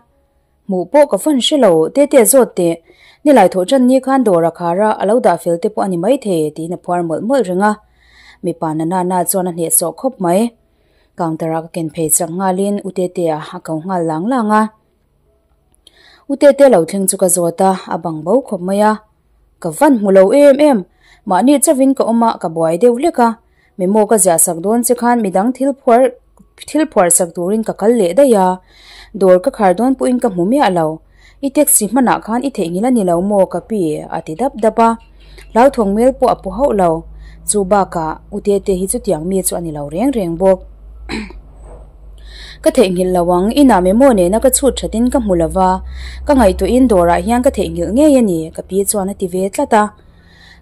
Hmuh pawh ka fan hre lo, Tete zawt teh, nilai thawh tan ni khan dawr a khar a, a lo dah fel te pawh a ni maithei tiin a phuar mawlh mawlh reng a. Mipa na na na chuan a hnehsawh khawp mai. Counter ah ka ken phei chak nghalin U Tetea a ko nghal lang lang a. U Tete lo thleng chu ka zawt a, a bang bo khawp mai a. Ka van hmu lo em em, mahni chauhin ka awm a, ka buai deuh hlek a. Memo ka ziah sak dawn che khan midang thil phuar thil phuar sak turin ka kal leh daih a. Dawr ka khar dawn pawhin ka hmu miah lo. I taxi hmanah khan i theihnghilh a ni lo maw ka pi? a ti dap dap a. Hlauthawng hmel pawh a pu hauh lo. Chu bakah U Tete hi chutiang mi chu a ni lo reng reng bawk. Ka theihnghilh lo ang, inah memo nena ka chhut thatin ka hmu lo va, ka ngaihtuahin dawrah hian ka theihnghilh ngei a ni, ka pi chuan a ti ve tlat a.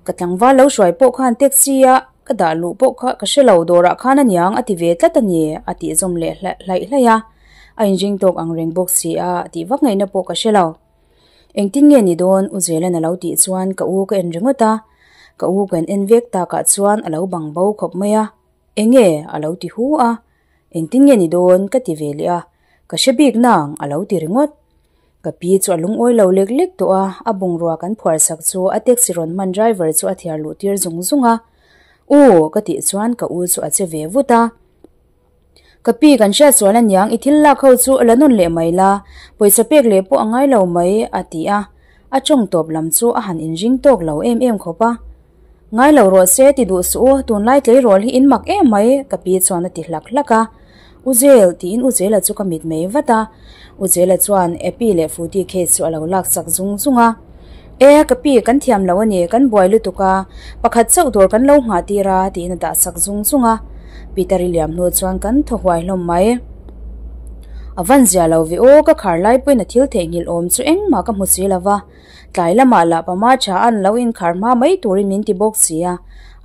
Ka tlangval lo hruai pawh khan taxi a ka dah luh pawh kha ka hre lo, dawrah khan a niang a ti ve tlat a ni, a tih zawm leh hlaih hlaih a. A inring tawk ang reng bawk si a, tih vak ngaihna pawh ka hre lo. Engtin nge ni dawn? U Zelan a lo tih chuan ka u ka en ringawt a, ka u kan en vek takah chuan a lo bang bo khawp mai a. Enge? a lo ti hu a. Engtin nge ni dawn? ka ti ve leh a, ka hre bik nang a lo ti ringawt. Ka pi chu a lungawi lo lek lek tawh a, a bungrua kan phuar sak chu a taxi rawn hman driver chu a thiar luh tir zung zung a. U! ka tih chuan ka u chu a che ve vut a. Ka pi kan hriat sual aniang i thil lak ho chu la nawn leh mai la, pawisa pek leh pawh a ngai lo mai a ti a, a tawng tawp lam chu a han inring tawk lo em em khawp a. Ngai lo rawh se ti duh suh u, tunlai tleirawl hi in mak em mai ka pi chuan a ti hlak hlak a. U Zel tiin U Zela chu ka mit mai vat a, U Zela chuan Appy leh Fruity case chu a lo lak sak zung zung a. E, ka pi kan thiam lo a ni, kan buai lutuk a, pakhat chauh dawr kan lo nghah tir a tiin a dah sak zung zung a. Peter i liam hnu chuan kan thaw huai hlawm mai. A van zia lo ve aw, ka khar lai pawhin a thil theihnghilh awm chu engmah ka hmu si lo va, tlai lamah lah pama tha an lo inkhar hma mai turin min ti bawk si a,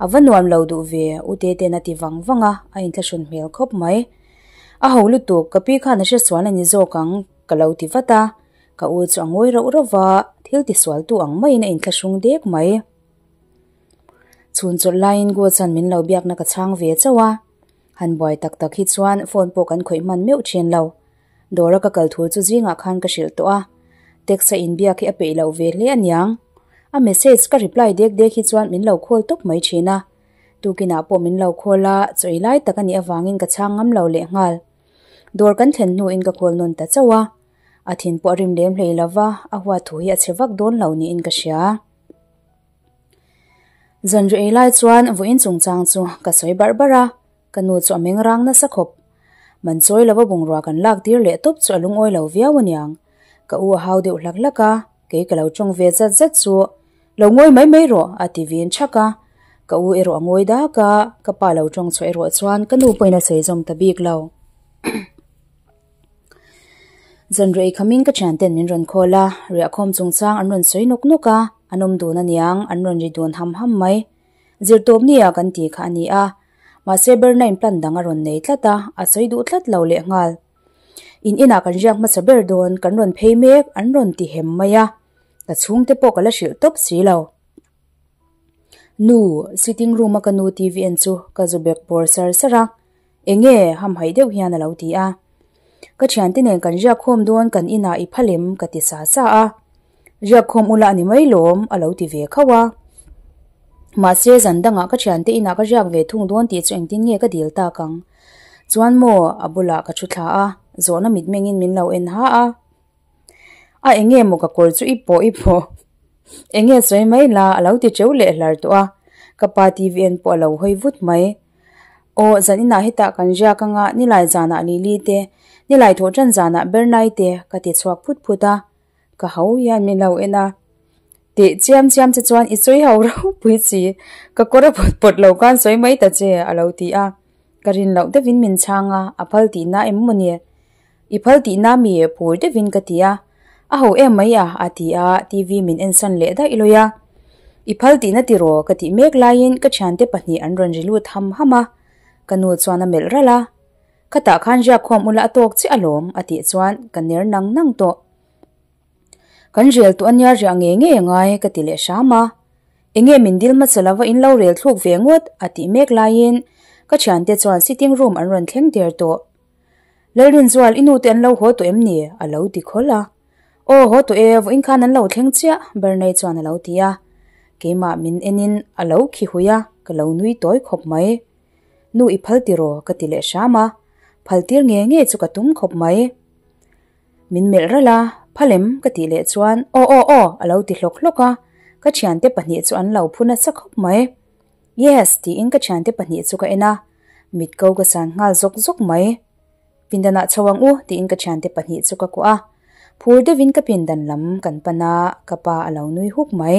a va nuam lo duh ve, U Tete'n a ti vang vang a, a inthlahrun hmel khawp mai. A ho lutuk, ka pi khan a hresual a ni zawk ang, ka lo ti vat a. Ka u chu a ngawi rauh rauh va, thil tisualtu ang maiin a inthlahrung dek mai. Chhun chawlh laiin Gods-a'n min lo biakna ka chhang ve chauh a, han buai tak tak hi chuan phone pawh kan khawih hman meuh thin lo. Dawra ka kal thu chu zingah khan ka hrilh tawh a, text-a inbiak hi a peih loh ve hle aniang. A message ka reply dek dek hi chuan min lo call tawp mai thin a. Tukinah pawh min lo call a, chaw ei lai tak a nih avangin ka chhang ngam lo lehnghal. Dawr kan thlen hnuin ka call nawn ta chauh a. A thin pawh a rim lem hlei lo va, a huat thu hi a chhe vak dawn lo niin ka hria. Zanriah ei lai chuan vawiin chungchang chu ka sawi barh barh a, ka nu chu a meng rang nasa khawp. Man chawi lova bungrua kan lak tir leh tawp chu a lungawi lo viau aniang. Ka u a hau deuh hlak hlak a, kei ka lo tawng ve zat zat chu lo ngawi mai mai rawh a ti vin thak a. Ka u erawh a ngawi dak a, ka pa lo tawng chhuah erawh chuan ka nu pawhin a sawi zawm ta bik lo. Zanriah ei khamin ka thianten min rawn khawl a, riahkhawm chungchang an rawn sawi nawk nawk a, an awm dun aniang an rawn ri dun ham ham mai. Zirtawp nia kan tih kha a ni a, mahse Berna in plan dang a rawn nei tlat a, a sawi duh tlat lo leh nghal. In inah kan riak hmasa ber dawn, kan rawn phei mek an rawn ti hem mai a, ka chhungte pawh ka la hrilh tawp si lo. Nu, sitting room a ka nu TV en chu ka zu bek bawr sar sar a. Enge? hamhaih deuh hian a lo ti a. Ka thiante nen kan riak khawm dawn kan inah i phal em ka ti sa sa a. Riak khawm ula a ni mai lawm a lo ti ve khauh a. Mahse zan dangah ka thiante inah ka riak ve thung dawn tih chu engtin nge ka dil tak ang. Chuan maw a bulah ka thu thla a, zawhna mitmengin min lo en ha a. A enge maw ka kawr chu i pawh i pawh enge sawi mai la a lo ti teuh leh hlar tawh a, ka pa TV en pawh a lo hawi vut mai. Aw zan inah hetah kan riak anga nilai zanah Lily te, nilai thawh tan zanah Bernai te ka ti chhuak phut phut a, ka ho hian min lo en a. Teh chiam chiam che chuan i sawi ho ropui chi, ka kawr a pawt pawt lo khan sawi mai ta che a lo ti a, ka rin loh deuhin min chhang a, a phal tihna em maw ni? I phal tihna mi phur deuhin ka ti a, a ho em mai a a ti a, TV min ensan leh daih lawi a. I phal tihna tiraw ka tih mek laiin ka thiante pahnih an rawn ri lut ham ham a, ka nu chuan a melh ralh a. Khatah khan riak khawm ula a tawk chiah alawm a tih chuan ka ner nang nang tawh. Kan rel tawh ania riah ngei ngei angai ka ti leh hram a. Enge min dil hmasa lova in lo rel thluk ve ngawt a tih mek laiin ka thiante chuan sitting room an rawn thleng der tawh. Lalrinzual i nu te an lo haw tawh em ni? a lo ti khawl a. Aw haw tawh e, vawiin khan an lo thleng chiah Bernay chuan a lo ti a. Keimah min enin a lo khi hui a, ka lo nui tawi khawp mai. Nu i phal tiraw? ka ti leh hram a. Phal tir nge nge chu ka tum khawp mai. Min melh ralh a, Phalem ka tih leh chuan aw aw aw a lo ti hlawk hlawk a, ka thiante pahnih chu an lo phu nasa khawp mai. Yes tiin ka thiante pahnih chu ka en a, mit ko ka san nghal zawk zawk mai. Pindanah chho ang u tiin ka thiante pahnih chu ka kuah a, phur deuhin ka pindan lam kan pan a, ka pa a lo nui huk mai.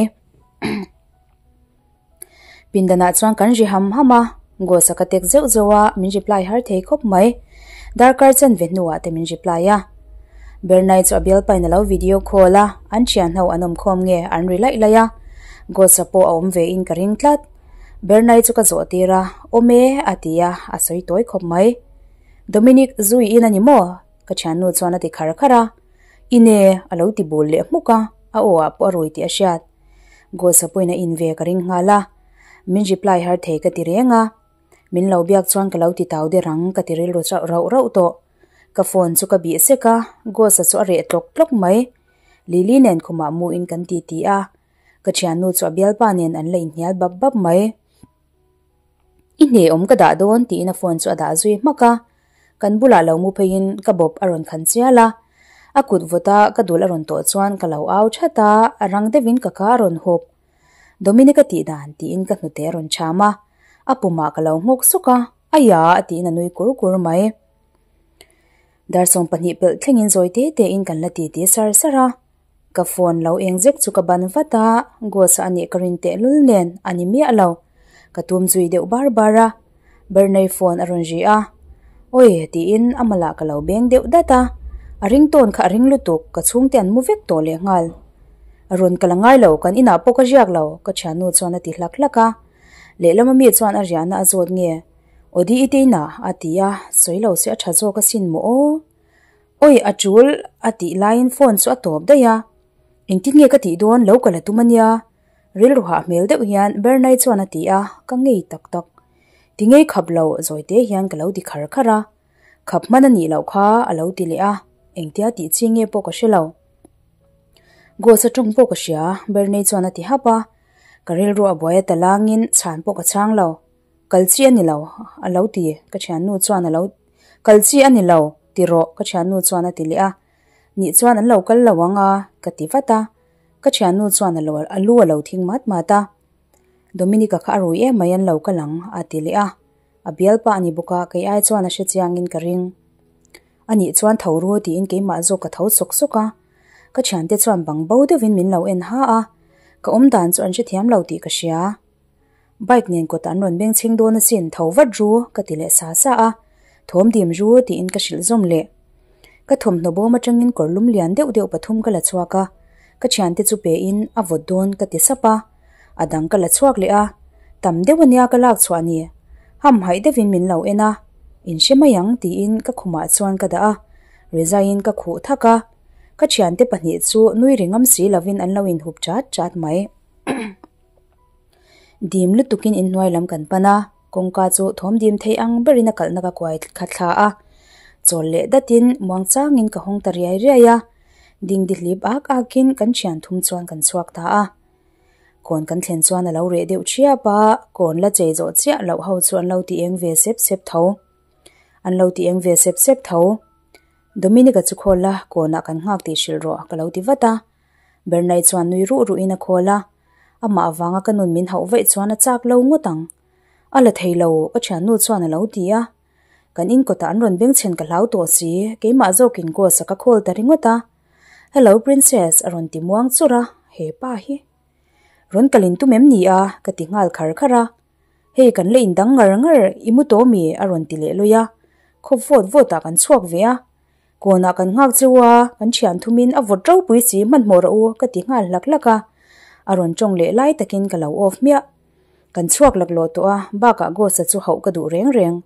Pindanah chuan kan ri ham ham a, Ghost-a ka tek zeuh zeuh a, min reply har thei khawp mai. Darkar chanve hnuah te min reply a. Bernai chu a bialpain a lo video call a, an thian ho an awm khawm nge an ri laih laih a. Ghost-a pawh a awm ve in ka ring tlat. Bernai chu ka zawh tir a, awm e a ti a, a sawi tawi khawp mai. Dominic zui in a ni maw? Ka thiannu chuan a ti khar khar a. In e a lo ti bul leh hmuk a, a aw ah pawh a rui tih a hriat. Ghost-a pawhin a in ve ka ring nghal a, min reply har thei ka ti reng a, min lo biak chuan ka lo ti tau der ang ka ti rilru chauh rauh rauh tawh. Ka phone chu ka bih sek a, Ghost-a chu a reh tlawk tlawk mai. Lily nen khumah mu in kan ti ti a, ka thiannu chu a bialpa nen an la inhnial bap bap mai. I hne awm ka dah dawn tiin a phone chu a dah zui hmak a, kan bulah lo mu pheiin ka bawp a rawn khan chial a, a kut vawt a ka dul a rawn tawh chuan ka lo au that a, a rang deuhin ka ka a rawn hawp. Dominic a tih dan tiin ka hnute a rawn cham a, a pumah ka lo nghawk suk a, Aiya tiin a nui kur kur mai. Dar 12 pelh thlengin zawi te tein kan la titi sar sar a. Ka phone lo eng zek chu ka ban vat a, Ghost-a a nih ka rin tehlul nen a ni miah lo. Ka tum zui deuh bar bar a, Bernay phone a rawn ri a. Awi tiin a malah ka lo beng deuh dat a, a ring tawn kha a ring lutuk, ka chhungte an mu vek tawh leh nghal. A rawn kal a ngai lo, kan inah pawh ka riak lo, ka thiannu chuan a ti hlak hlak a. Lehlam ami chuan a riahna a zawt nge, Aw di i te inah a ti a, sawi lo se a tha zawk asin maw aw. Awi a tul a tih laiin phone chu a tawp daih a, engtin nge ka tih dawn lo ka la tum ania, rilru hah hmel deuh hian Bernai chuan a ti a, ka ngei tak tak. Ti ngei khap lo zawi te hian ka lo ti khar khar a, khap hman a nih loh kha a lo ti leh a, engtia tih chi nge pawh ka hre lo. Ghost a tawng pawh ka hria Bernai chuan a ti hap a, ka rilru a buai a ta langin chhan pawh ka chhang lo. Kal chi a ni lo, a lo ti, ka thiannu chuan a lo Kal chi a ni lo, ti rawh, ka thiannu chuan a ti leh a. Nih chuan an lo kal lo ang a, ka ti vat a. Ka thiannu chuan a lo a lu a lo thing mat mat a. Dominica kha a rui em mai an lo kal ang, a ti leh a. A bialpa a ni bawk a, kei ai chuan a hre chiangin ka ring. A nih chuan tho ru tiin keimah zawk ka tho sawk sawk a. Ka thiante chuan bang bo deuhin min lo en ha a. Ka awmdan chu an hrethiam lo tih ka hria. Bike nen kawtah an rawn beng chhing dawn asin, tho vat ru ka ti leh sa sa a, thawm dim ru tiin ka hrilh zawm leh. Ka thawmhnaw bawm atangin kawr lum lian deuh deuh pathum ka la chhuak a, ka thiante chu pein a vawt dawn ka ti sap a, a dang ka la chhuak leh a, tam deuh ania ka lak chhuah ni, hamhaih deuhin min lo en a, in hre mai ang tiin ka khumah chuan ka dah a, rizaiin ka khuh thak a, ka thiante pahnih chu nui ri ngam si lovin an lo inhup chat chat mai. Dim lutukin inhnuai lam kan pan a, kawngka chu thawm dim thei ang berin a kalhna ka kuai kha thla a. Chawl leh datin muangchangin ka hawng ta riai riai a, dingdi hlip ak akin kan thian thum chuan kan chhuak ta a. Kawn kan thlen chuan a lo reh deuh thiap a, kawn la chei zawh chiah loh ho chu an lo ti eng ve sep sep tho. An lo ti eng ve sep sep tho. Dominic-a chu khawl la, kawnah kan nghak tih hrilh rawh ka lo ti vat a. Bernay chuan nui ruh ruhin a khawl a, amah avanga ka nun min hauh vaih chuan a chak lo ngawt ang. A la thei lo, ka thiannu chuan a lo ti a. Kan inkawtah an rawn bengchhen ka hlau tawh si, keimah zawkin Ghost-a ka call ta ringawt a. Hello Princess a rawn ti muang churh a, he pa hi. Rawn kalin tum em ni a? ka ti nghal khar khar a. Hei kan la indang ngar ngar, i mu tawh mi? a rawn ti leh lawih a. Khawp vawt vawtah kan chhuak ve a. Kawnah kan nghak cheu a, kan thian thumin a vawt ropui si hmanhmawh rawh u ka ti nghal hlak hlak a. A rawn tawng leh lai takin ka lo off hmiah. Kan chhuak laklawh tawh a, bakah Ghost-a chu hauh ka duh reng reng.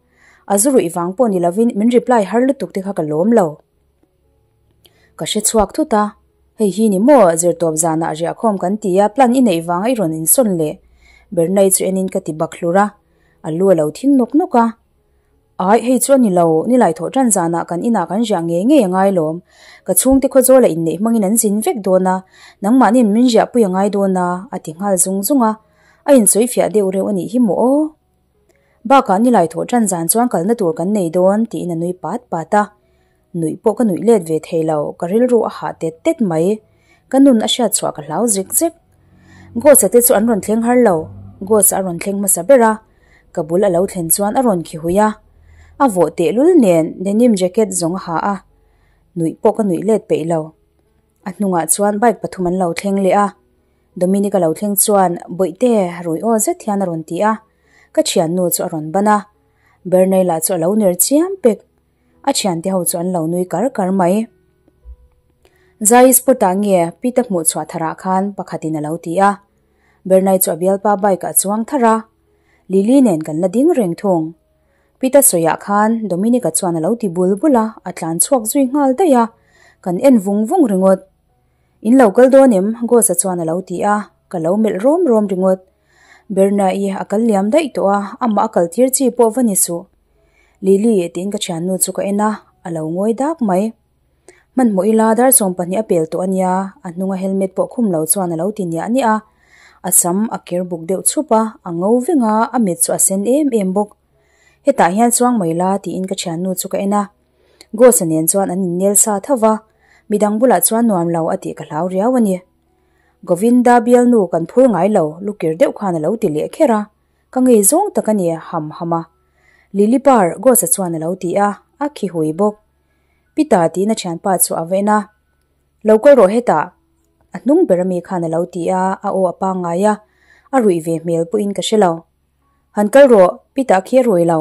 A zu ruih vang pawh ni lovin min reply har lutuk te kha ka lawm lo. Ka hre chhuak thut a, hei hi ni maw zirtawp zanah riahkhawm kan ti a, plan i neih vanga i rawn insawn leh Bernay chu enin ka ti bak hlur a, a lu a lo thing nawk nawk a. Aih, hei chu a ni lo, nilai thawh tan zanah kan inah kan riah ngei ngei a ngai lawm. Ka chhungte khawzawla inneih hmangin an zin vek dawn a, nangmahniin min riahpui a ngai dawn a, a ti nghal zung zung a. A insawi fiah deuh reuh a nih hi maw aw. Bakah nilai thawh tan zan chuan kalna tur kan nei dawn, tiin a nui pat pat a. Nuih pawh ka nuih let ve thei lo, ka rilru a hah tet tet mai. Ka nun a hriat chhuah ka hlau zek zek. Ghost-a te chu an rawn thleng har lo, Ghost-a a rawn thleng hmasa ber a, ka bul a lo thlen chuan a rawn khi hui a. A vawh tehlul nen denim jacket zawng a ha a, nuih pawh ka nuih let peih lo. A hnungah chuan bike pathum an lo thleng leh a. Dominic a lo thleng chuan Bawihte rui aw zet hian a rawn ti a, ka thiannu chu a rawn ban a. Bernay lah chu a lo ner chiam pek. A thiante ho chu an lo nui kar kar mai. Zai spot ah nge Pita hmuh chhuah tharah khan pakhatin a lo ti a. Bernay chu a bialpa bike ah chuang thar a. Lily nen kan la ding reng thung. Pita sawiah khan Dominic-a chuan a lo ti bul bul a, a tlan chhuak zui nghal daih a. Kan en vung vung ringawt. In lo kal dawn em? Ghost-a chuan a lo ti a, ka lo melh rawm rawm ringawt. Berna-i a kal liam daih tawh a, amah a kal tir chi pawh va ni suh. Lily tiin ka thiannu chu ka en a, a lo ngawi dak mai. Hmanhmawh ila dar 12 a pel tawh a nia, a hnunga helmet pawh khum lo chuan a lo ti niah niah a. A sam a ker buk deuh chhup a, a ngo veng a, a mit chu a sen em em bawk. Hetah hian chuang mai la tiin ka thiannu chu ka en a. Ghost-a nen chuan an innel sa tho va, midang bulah chuan nuam lo a tih ka hlau riau a ni. Govinda bialnu kan phur ngai lo, lukir deuh khan a lo ti leh kher a. Ka ngei zawng tak a ni, ham ham a. Lily par, Ghost-a chuan a lo ti a, a khi hui bawk. Pita tiin a thianpa chu a va en a. Lo kal rawh hetah, a hnung ber ami khan a lo ti a, a aw a pangngai a, a ruih ve hmel pawhin ka hre lo. Han kal rawh, Pita khi a rui lo.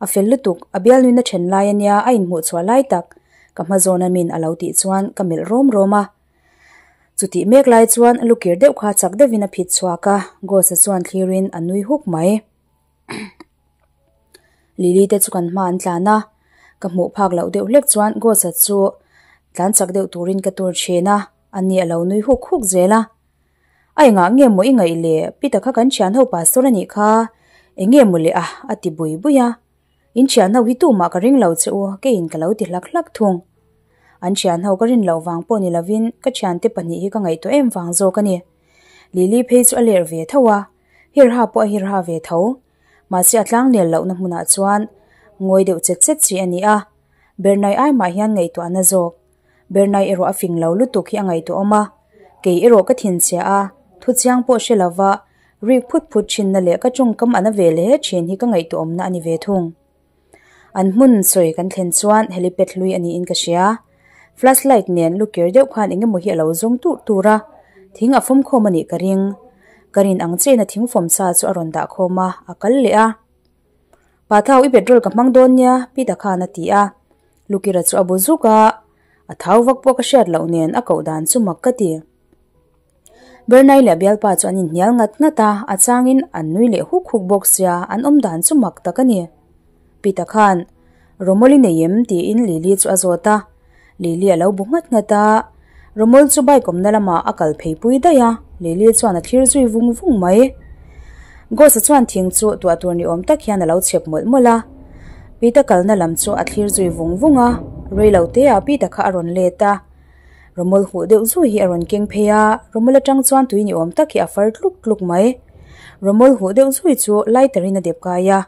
A fel lutuk, a bialnuin a then lai a nia, a inhmuh chhuah lai tak, ka hma zawn amin a lo tih chuan ka melh rawm rawm a. Chutih mek lai chuan lukir deuh kha chak deuhin a phit chhuak a, Ghost-a chuan thlirin a nui huk mai. Lily te chu kan hma an tlan a, ka hmuh phak loh deuh hlek chuan Ghost-a chu tlan chak deuh turin ka tur thin a, ani a lo nui huk huk zel a. A engah nge maw i ngaih le, Pita kha kan thian ho pastor a nih kha, eng nge maw le a, a ti bui bui a. In thian ho hi tumah ka ring lo che u, keiin ka lo ti hlak hlak thung. An thian ho ka rin loh vang pawh ni lovin ka thiante pahnih hi ka ngaihtuah em vang zawk a ni. Lily phei chu a ler ve tho a, hirha pawh a hirha ve tho. Mahse a tlangnel lohna hmunah chuan ngawi deuh chet chet chi a ni a, Bernai ai mah hian ngaihtuahna zawk. Bernai erawh a fing lo lutuk hi a ngaihtuahawm a, kei erawh ka thinchhia a, thuchiang pawh hre lova rik phut phut thinna leh ka tawngkam a na ve leh thin hi ka ngaihtuahawmna a ni ve thung. An hmun sawi kan thlen chuan helipad hlui a niin ka hria. Flashlight nen lukir deuh khan eng emaw hi a lo zawng tur tur a, thing a fawm khawm a nih ka ring. Ka rin ang chiahin a thing fawm sa chu a rawn dah khawm a, a kal leh a. Pa thau i petrol ka hmang dawn nia, Peter khan a ti a. Lukira chu a bu zuk a, a thau vak pawh ka hriat loh nen a koh dan chu mak ka ti. Bernai leh bialpa chu an inhnial ngat ngat a, a changin an nui leh huk huk bawk sia, an awm dan chu mak tak a ni. Peter khan, Romol i nei em? tiin Lily chu a zawt a. Lily a lo bu nghat nghat a, Romol chu bike awmna lamah a kal phei pui daih a, Lily chuan a thlir zui vung vung mai. Ghost-a chuan thing chu tuah tur ni awm tak hian a lo chep mawlh mawlh a. Pita kalna lam chu a thlir zui vung vung a, rei lo te ah Pita kha a rawn let a. Rawmawl huh deuh zui hi a rawn keng phei a, rawmawl atang chuan tui ni awm tak hi a far tluk tluk mai. Rawmawl huh deuh zui chu lighter in a dep kai a,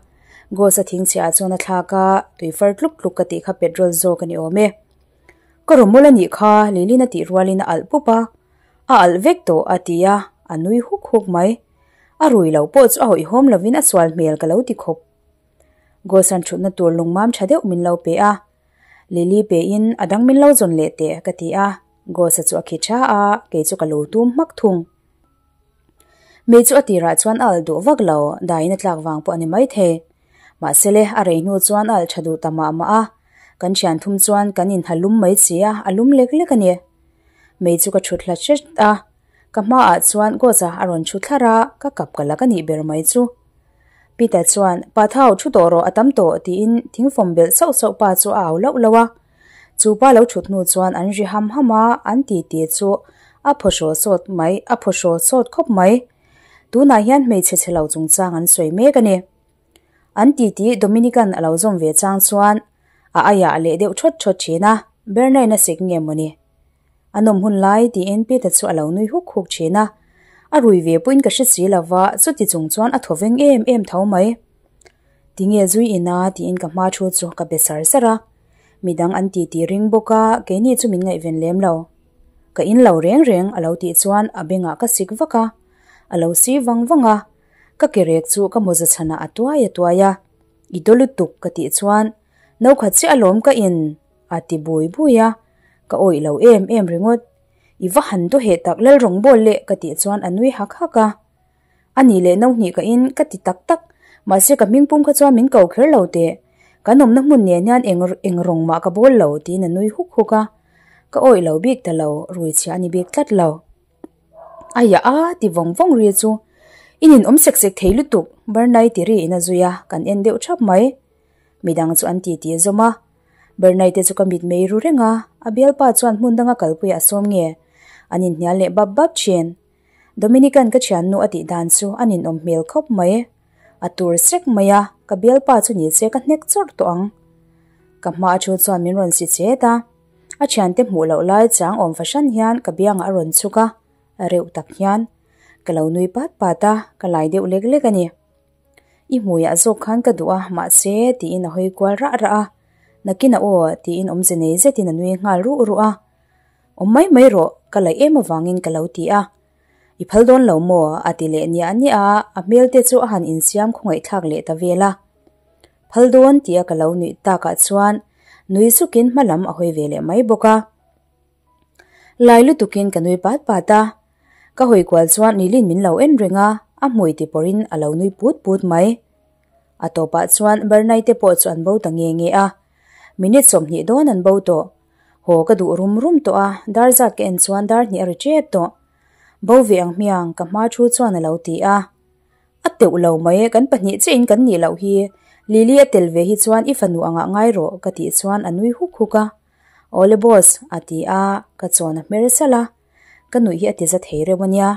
Ghost a thingchhiah ah chuan a thlak a, tui far tluk tluk ka tih kha petrol zawk a ni awm e. Ka rawmawl a nih kha, Lilin a tih rualin a alh pup a, a alh vek tawh a ti a, a nui huk huk mai. A rui lo pawh chu a hawihhawm lovin a sual hmel ka lo ti khawp. Ghost-a'n thutna tur lungmam tha deuh min lo pe a, Lily pe in a dang min lo zawn leh teh ka ti a, Ghost-a chu a khi tha a, kei chu ka lo tum hmak thung. Mei chu a tirah chuan a alh duh vak lo, daiin a tlak vang pawh a ni maithei. Mahse le, a rei hnu chuan a alh tha duh ta mah mah a, kan thian thum chuan kan inha lum mai si a, a lum lek lek a ni. Mei chu ka thut hlat hret a, ka hmaah chuan Ghost-a a rawn thu thlar a, ka kap ka la ka nih ber mai chu. Peter chuan, Pa thau, thu tawh rawh, a tam tawh, tiin thingfawm belh sauh sauh pa chu a au lauh lauh a. Chu pa lo thut hnu chuan an ri ham ham a, an ti ti chu a phaw hraw sawt mai, a phaw hraw sawt khawp mai. Tunah hian hmeichhe chhe lo chungchang an sawi mek a ni. An ti ti Dominican a lo zawm ve chang chuan a aiah a leh deuh thawt thawt thin a, Bernard-a sek nge mawni? A nawm hun lai tiin Peter chu a lo nui huk huk thin a, a rui ve pawhin ka hre si lova, chuti chung chuan a thaw veng em em tho mai. Tinge zui ina tiin ka hma thu chu ka be sar sar a, midang an ti tih ring bawk a, keini chu min ngaihven lem lo. Ka in lo reng reng a lo tih chuan a bengah ka sik vak a, a lo si vang vang a, ka ke rek chu ka mawza chhanah a tuai a tuai a, I daw lutuk ka tih chuan no khat chiah alawm ka in. A ti bui bui a, ka awih lo em em ringawt. I va han daw heh tak lal rawng bawl leh ka tih chuan a nui hak hak a. A nih leh no hnih ka in ka ti tak tak, mahse ka hming pum kha chuan min ko kher lo teh. Kan awmna hmun nen hian eng eng rawng mah ka bawl lo tiin a nui huk huk a. Ka awih lo bik ta lo, rui chhia a ni bik tlat lo. Aia a ti vawng vawng ri chu in inawm sek sek thei lutuk, Bernai ti ri in a zui a, kan en deuh thap mai. Midang chu an ti ti zawm a. Bernai te chu ka mit mei ru reng a, a bialpa chuan hmun danga kalpuiah a sawm nge? An inhnial leh bap bap thin. Dominican ka thiannu a tih dan chu a ninawm hmel khawp mai. A tur sek mai a, ka bialpa chu ni se ka hnek chawrh tawh ang. Ka hma a thu chuan min rawn si chet a, a thiante hmuh loh lai chang awm fahran hian ka biangah a rawn chhuk a, reuh tak hian ka lo nui pat pat a, ka lai deuh lek lek a ni. I hmuiah zawk khan ka duh a, mahse, tiin a hawi kual rah rah a. Nakin a aw, tiin awmze nei zetin a nui nghal ruh ruh a. Awm mai mai rawh, ka laih em avangin ka lo ti a. I phal dawn lo maw? a ti leh niah niah a, a hmel te chu a han insiam khawngaihthlak leh ta vel a. Phal dawn tia ka lo nuih takah chuan nui zukin hma lam a hawi ve leh mai bawk a. Lai lutukin ka nui pat pat a, ka hawi kual chuan Nilin min lo en reng a, a hmui ti pawrhin a lo nui put put mai. A tawpah chuan Bernai te pawh chu an bo ta nge nge a, minute 20 dawn an bo tawh. Haw ka duh rum rum tawh a, dar zat ka en chuan dar hnih a ri tep tawh. Bo ve ang hmiang ka hma thu chuan a lo ti a. A teuh lo mai, kan pahnih chiahin kan nih loh hi, Lily a tel ve hi chuan i fanu angah ngai rawh ka tih chuan a nui huk huk a. Awle boss, a ti a, ka chawn a hmer salh a, ka nuih hi a ti za thei reuh a nia.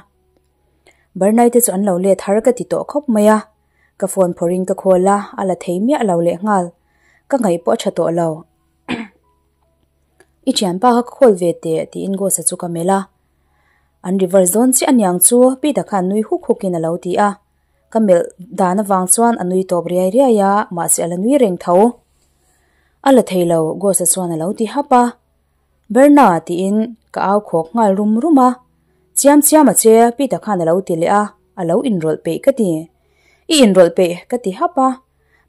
Bernai te chu an lo let har ka ti tawh khawp mai a, ka phone phawrhin ka call a, a la thei miah lo leh nghal, ka ngaih pawh a tha tawh lo. I thianpa kha ka call ve teh tiin Ghost-a chu ka melh a, an reverse dawn chiah aniang chu Peter khan nui huk hukin a lo ti a, ka melh dan avang chuan a nui tawp riai riai a, mahse a la nui reng tho. A la thei lo, Ghost-a chuan a lo ti hap a. Berna tiin ka au khawk nghal rum rum a. Chiam chiam a che, Peter khan a lo ti leh a, a lo inrawlh peih ka ti. I inrawlh peih ka ti hap a.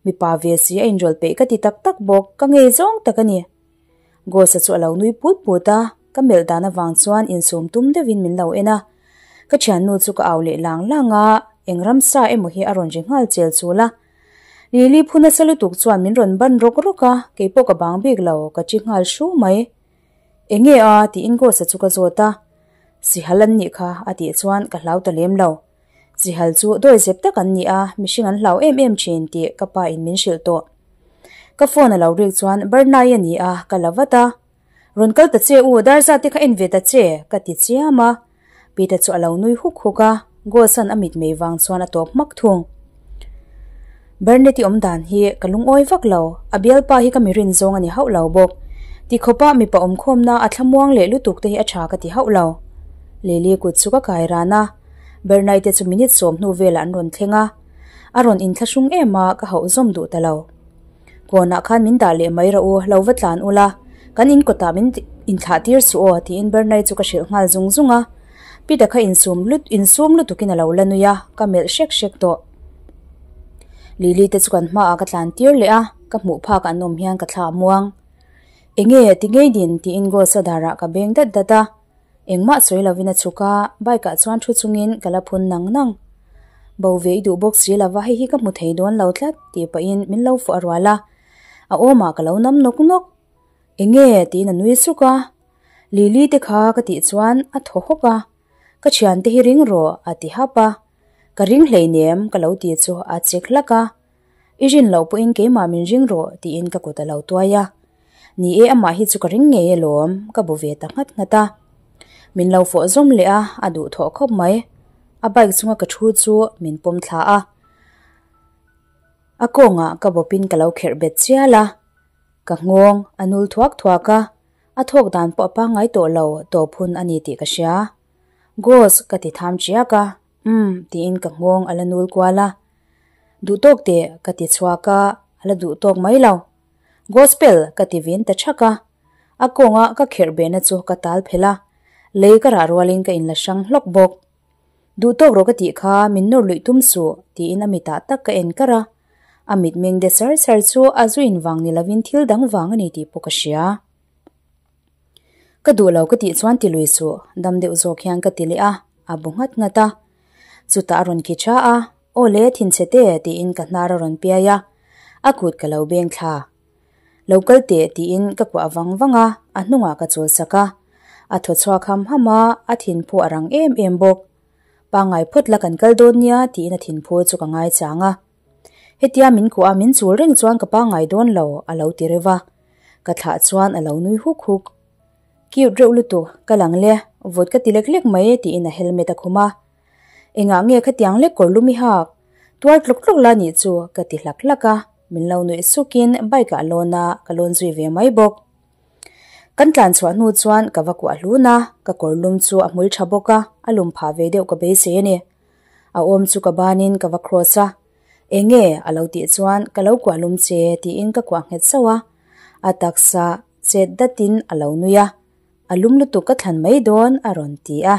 Mipa ve si a inrawlh peih ka ti tak tak bawk, ka ngei zawng tak a ni. Ghost-a chu a lo nui put put a, ka melh dan avang chuan insum tum deuhin min lo en a. Ka thiannu chu ka au leh lang lang a, eng ramsa emaw hi a rawn ri nghal chel chul a. Lily phu nasa lutuk chuan min rawn ban rawk rawk a, keipawh ka bang bik lo, ka chi nghal hru mai. Enge a? tiin Ghost-a chu ka zawt a. Sihal an nih kha a tih chuan ka hlau ta lem lo. Sihal chu dawi zep tak an ni a, mihring an hlau em em thin tih ka pa in min hrilh tawh. Ka phone a lo rik chuan Bernai a ni a, ka la vat a. Rawn kal ta che u, dar zat te kha en ve ta che, ka ti chiam a. Peter chu a lo nui huk huk a, Ghost-a'n a mitmei vang chuan a tawp hmak thung. Bernety awm dan hi ka lungawi vak lo, a bialpa hi ka mi rin zawng a ni hauh lo bawk. Ti khawpa mipa awmkhawmna a thlamuang leh lutuk te hi a tha ka ti hauh lo. Lily kut chu ka kai ran a, Bernay te chu minute sawm hnu velah an rawn thleng a, a rawn inthlahrung em a, ka hauh zawm duh ta lo. Kawnah khan min dah leh mai rawh u, lo va tlan ula, kan in kawtah min inthlah tir suh aw tiin Bernay chu ka hrilh nghal zung zung a. Peter kha insum lut insum lutukin a lo la nui a, ka melh hrek hrek tawh. Lily te chu kan hmaah ka tlan tir leh a, ka hmuh phak an awm hian ka thla a muang. Enge ti ngei din tiin Ghost-a darah ka beng dat dat a. Engmah sawi lovin a chhuk a, bike ah chuan thu chungin ka la phun nang nang. Bo ve i duh bawk si lova hei hi ka hmu thei dawn lo tlat tih pahin min lo fuh a rual a, a awmah ka lo nam nawk nawk. Enge tiin a nui suk a, Lily te kha ka tih chuan a thaw hawk a, ka thiante hi ring rawh a ti hap a, ka ring hleinem ka lo ti chu a chek hlak a. I rin loh pawhin keimah min ring rawh tiin ka kut a lo tuai a. Ni e amah hi chu ka ring ngei alawm, ka bu ve ta nghat nghat a. Min lo fawh zawm leh a, a duhthawh khawp mai. A bike chunga ka thu chu min pawm thla a. A kawngah ka bawpin ka lo kherh bet chial a. Ka nghawng a nul thuak thuak a, a thawk dan pawh a pangngai tawh lo tawp hun a ni tih ka hria. Ghost ka ti tham chiak a, umm tiin ka nghawng a la nul kual a. Duh tawk teh ka ti chhuak a, a la duh tawk mai lo. Gospel ka ti vin ta thak a, a kawnga ka kherh behna chu ka tal phelh a, lei ka rah rualin ka inla hrang hlawk bawk. Duh tawk rawh ka tih kha min nawr luih tum suh tiin a mitah tak ka en kar a, a mitmeng de sar sar chu a zu invang ni lovin thil dang vang a ni tih pawh ka hria. Ka duh lo ka tih chuan ti lui suh, dam deuh zawk hian ka ti leh a, a bu nghat nghat a. Chutah a rawn khi tha a, Aw le thinchhe te tiin ka hnar a rawn piai a, a kut ka lo beng thla. Lo kal teh tiin ka kuah vang vang a, a hnungah ka chul sak a. A thaw chhuak ham ham a, a thinphu a rang em em bawk. Pangngai phawt la kan kal dawn nia tiin a thinphu chu ka ngaichang a. Hetia min kuah a min chul reng chuan ka pangngai dawn lo a lo ti reuh a. Ka thlah chuan a lo nui huk huk. Cute reuh lutuk, ka lang le, vawt ka ti lek lek mai e tiin a helmet a khum a. Engah nge khatiang lek kawr lum i hak? Tuar tluk tluk la nih chu ka ti hlak hlak a, min lo nuih sukin bike ah lawn a, ka lawn zui ve mai bawk. Kan tlan chhuah hnu chuan ka va kuah hlun a, ka kawr lum chu a hmul tha bawk a, a lum phah ve deuh ka beisei a ni. A awm chu ka banin ka va cross a, Enge? a lo tih chuan ka lo kuah lum che tiin ka kuah nghet sauh a, a taksa chet datin a lo nui a, a lum lutuk ka thlan mai dawn a rawn ti a.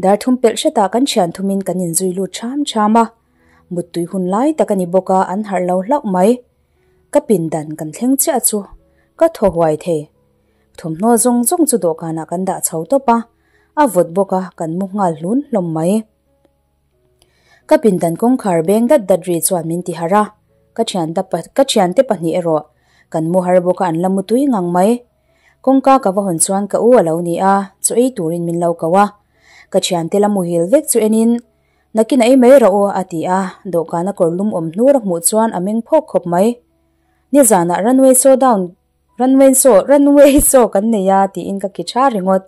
Dar thum pelh hretah kan thian thumin kan inzui lut ṭham ṭham a, muttui hun lai tak a ni bawk a an harh lo hlauh mai. Ka pindan kan thleng chiah chu ka thaw huai thei. Thawmhnaw zawng zawng chu dawhkanah kan dah chho tawp a, a vawt bawk a kan mu nghal hlun hlawm mai. Ka pindan kawngkhar beng dat dat ri chuan min ti harh a, ka thian ka thiante pahnih erawh kan mu har bawk a an la mu tui ngang mai. Kawngka ka va hawn chuan ka u a lo ni a, chaw ei turin min lo ko a. Ka thiante la muhil vek chu enin, Nakin a ei mai rawh u a ti a, dawhkana kawr lum awm hnur a hmuh chuan a meng phawk khawp mai. Nizanah runway saw down runway saw runway saw kan nei a tiin ka ki tha ringawt.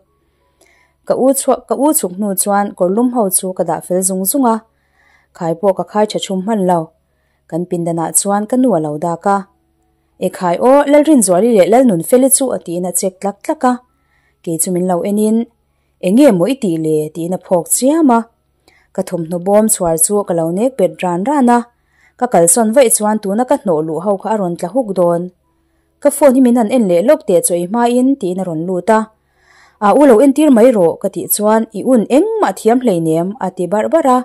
Ka u chhuah ka u chhuk hnu chuan kawr lum ho chu ka dah fel zung zung a, khai pawh ka khai tha chhum hman lo. Kan pindanah chuan ka nu a lo dak a. Ekhai aw, Lalrinzuali leh Lalnunfeli chu a tiin a chek tlak tlak a. Kei chu min lo enin, Enge maw i tih le? tiin a phawk chiam a. Ka thawmhnaw bawm chhuar chu ka lo nek bet ran ran a. Ka kalsawn vaih chuan tuna ka hnawh luh ho kha a rawn tla huk dawn. Ka phone hi min han en leh lawk teh chaw i hmain tiin a rawn lut a. A u lo entir mai rawh ka tih chuan i un engmah thiam hleinem a ti barh barh a.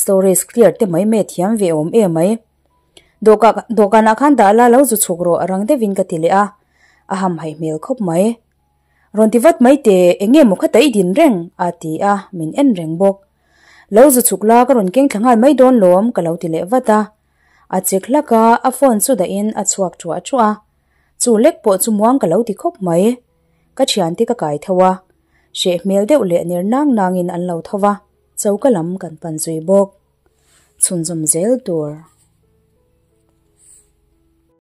Storage clear te mai mai a thiam ve awm em mai. Dawhkah dawhkanah khan dah la lo zu chhuk rawh rang deuhin ka ti leh a, a hamhaih hmel khawp mai. Rawn ti vat mai teh, eng nge maw kha ta i din reng? a ti a, min en reng bawk. Lo zu chhuk la ka rawn keng thla nghal mai dawn lawm ka lo ti leh vat a. A chek hlak a, a phone chu dahin a chhuak thuah thuah a. Chu lek pawh chu muang ka lo ti khawp mai. Ka thiante ka kai tho a, hreh hmel deuh leh ner nang nangin an lo tho va, choka lam kan pan zui bawk. Chhunzawm zel tur.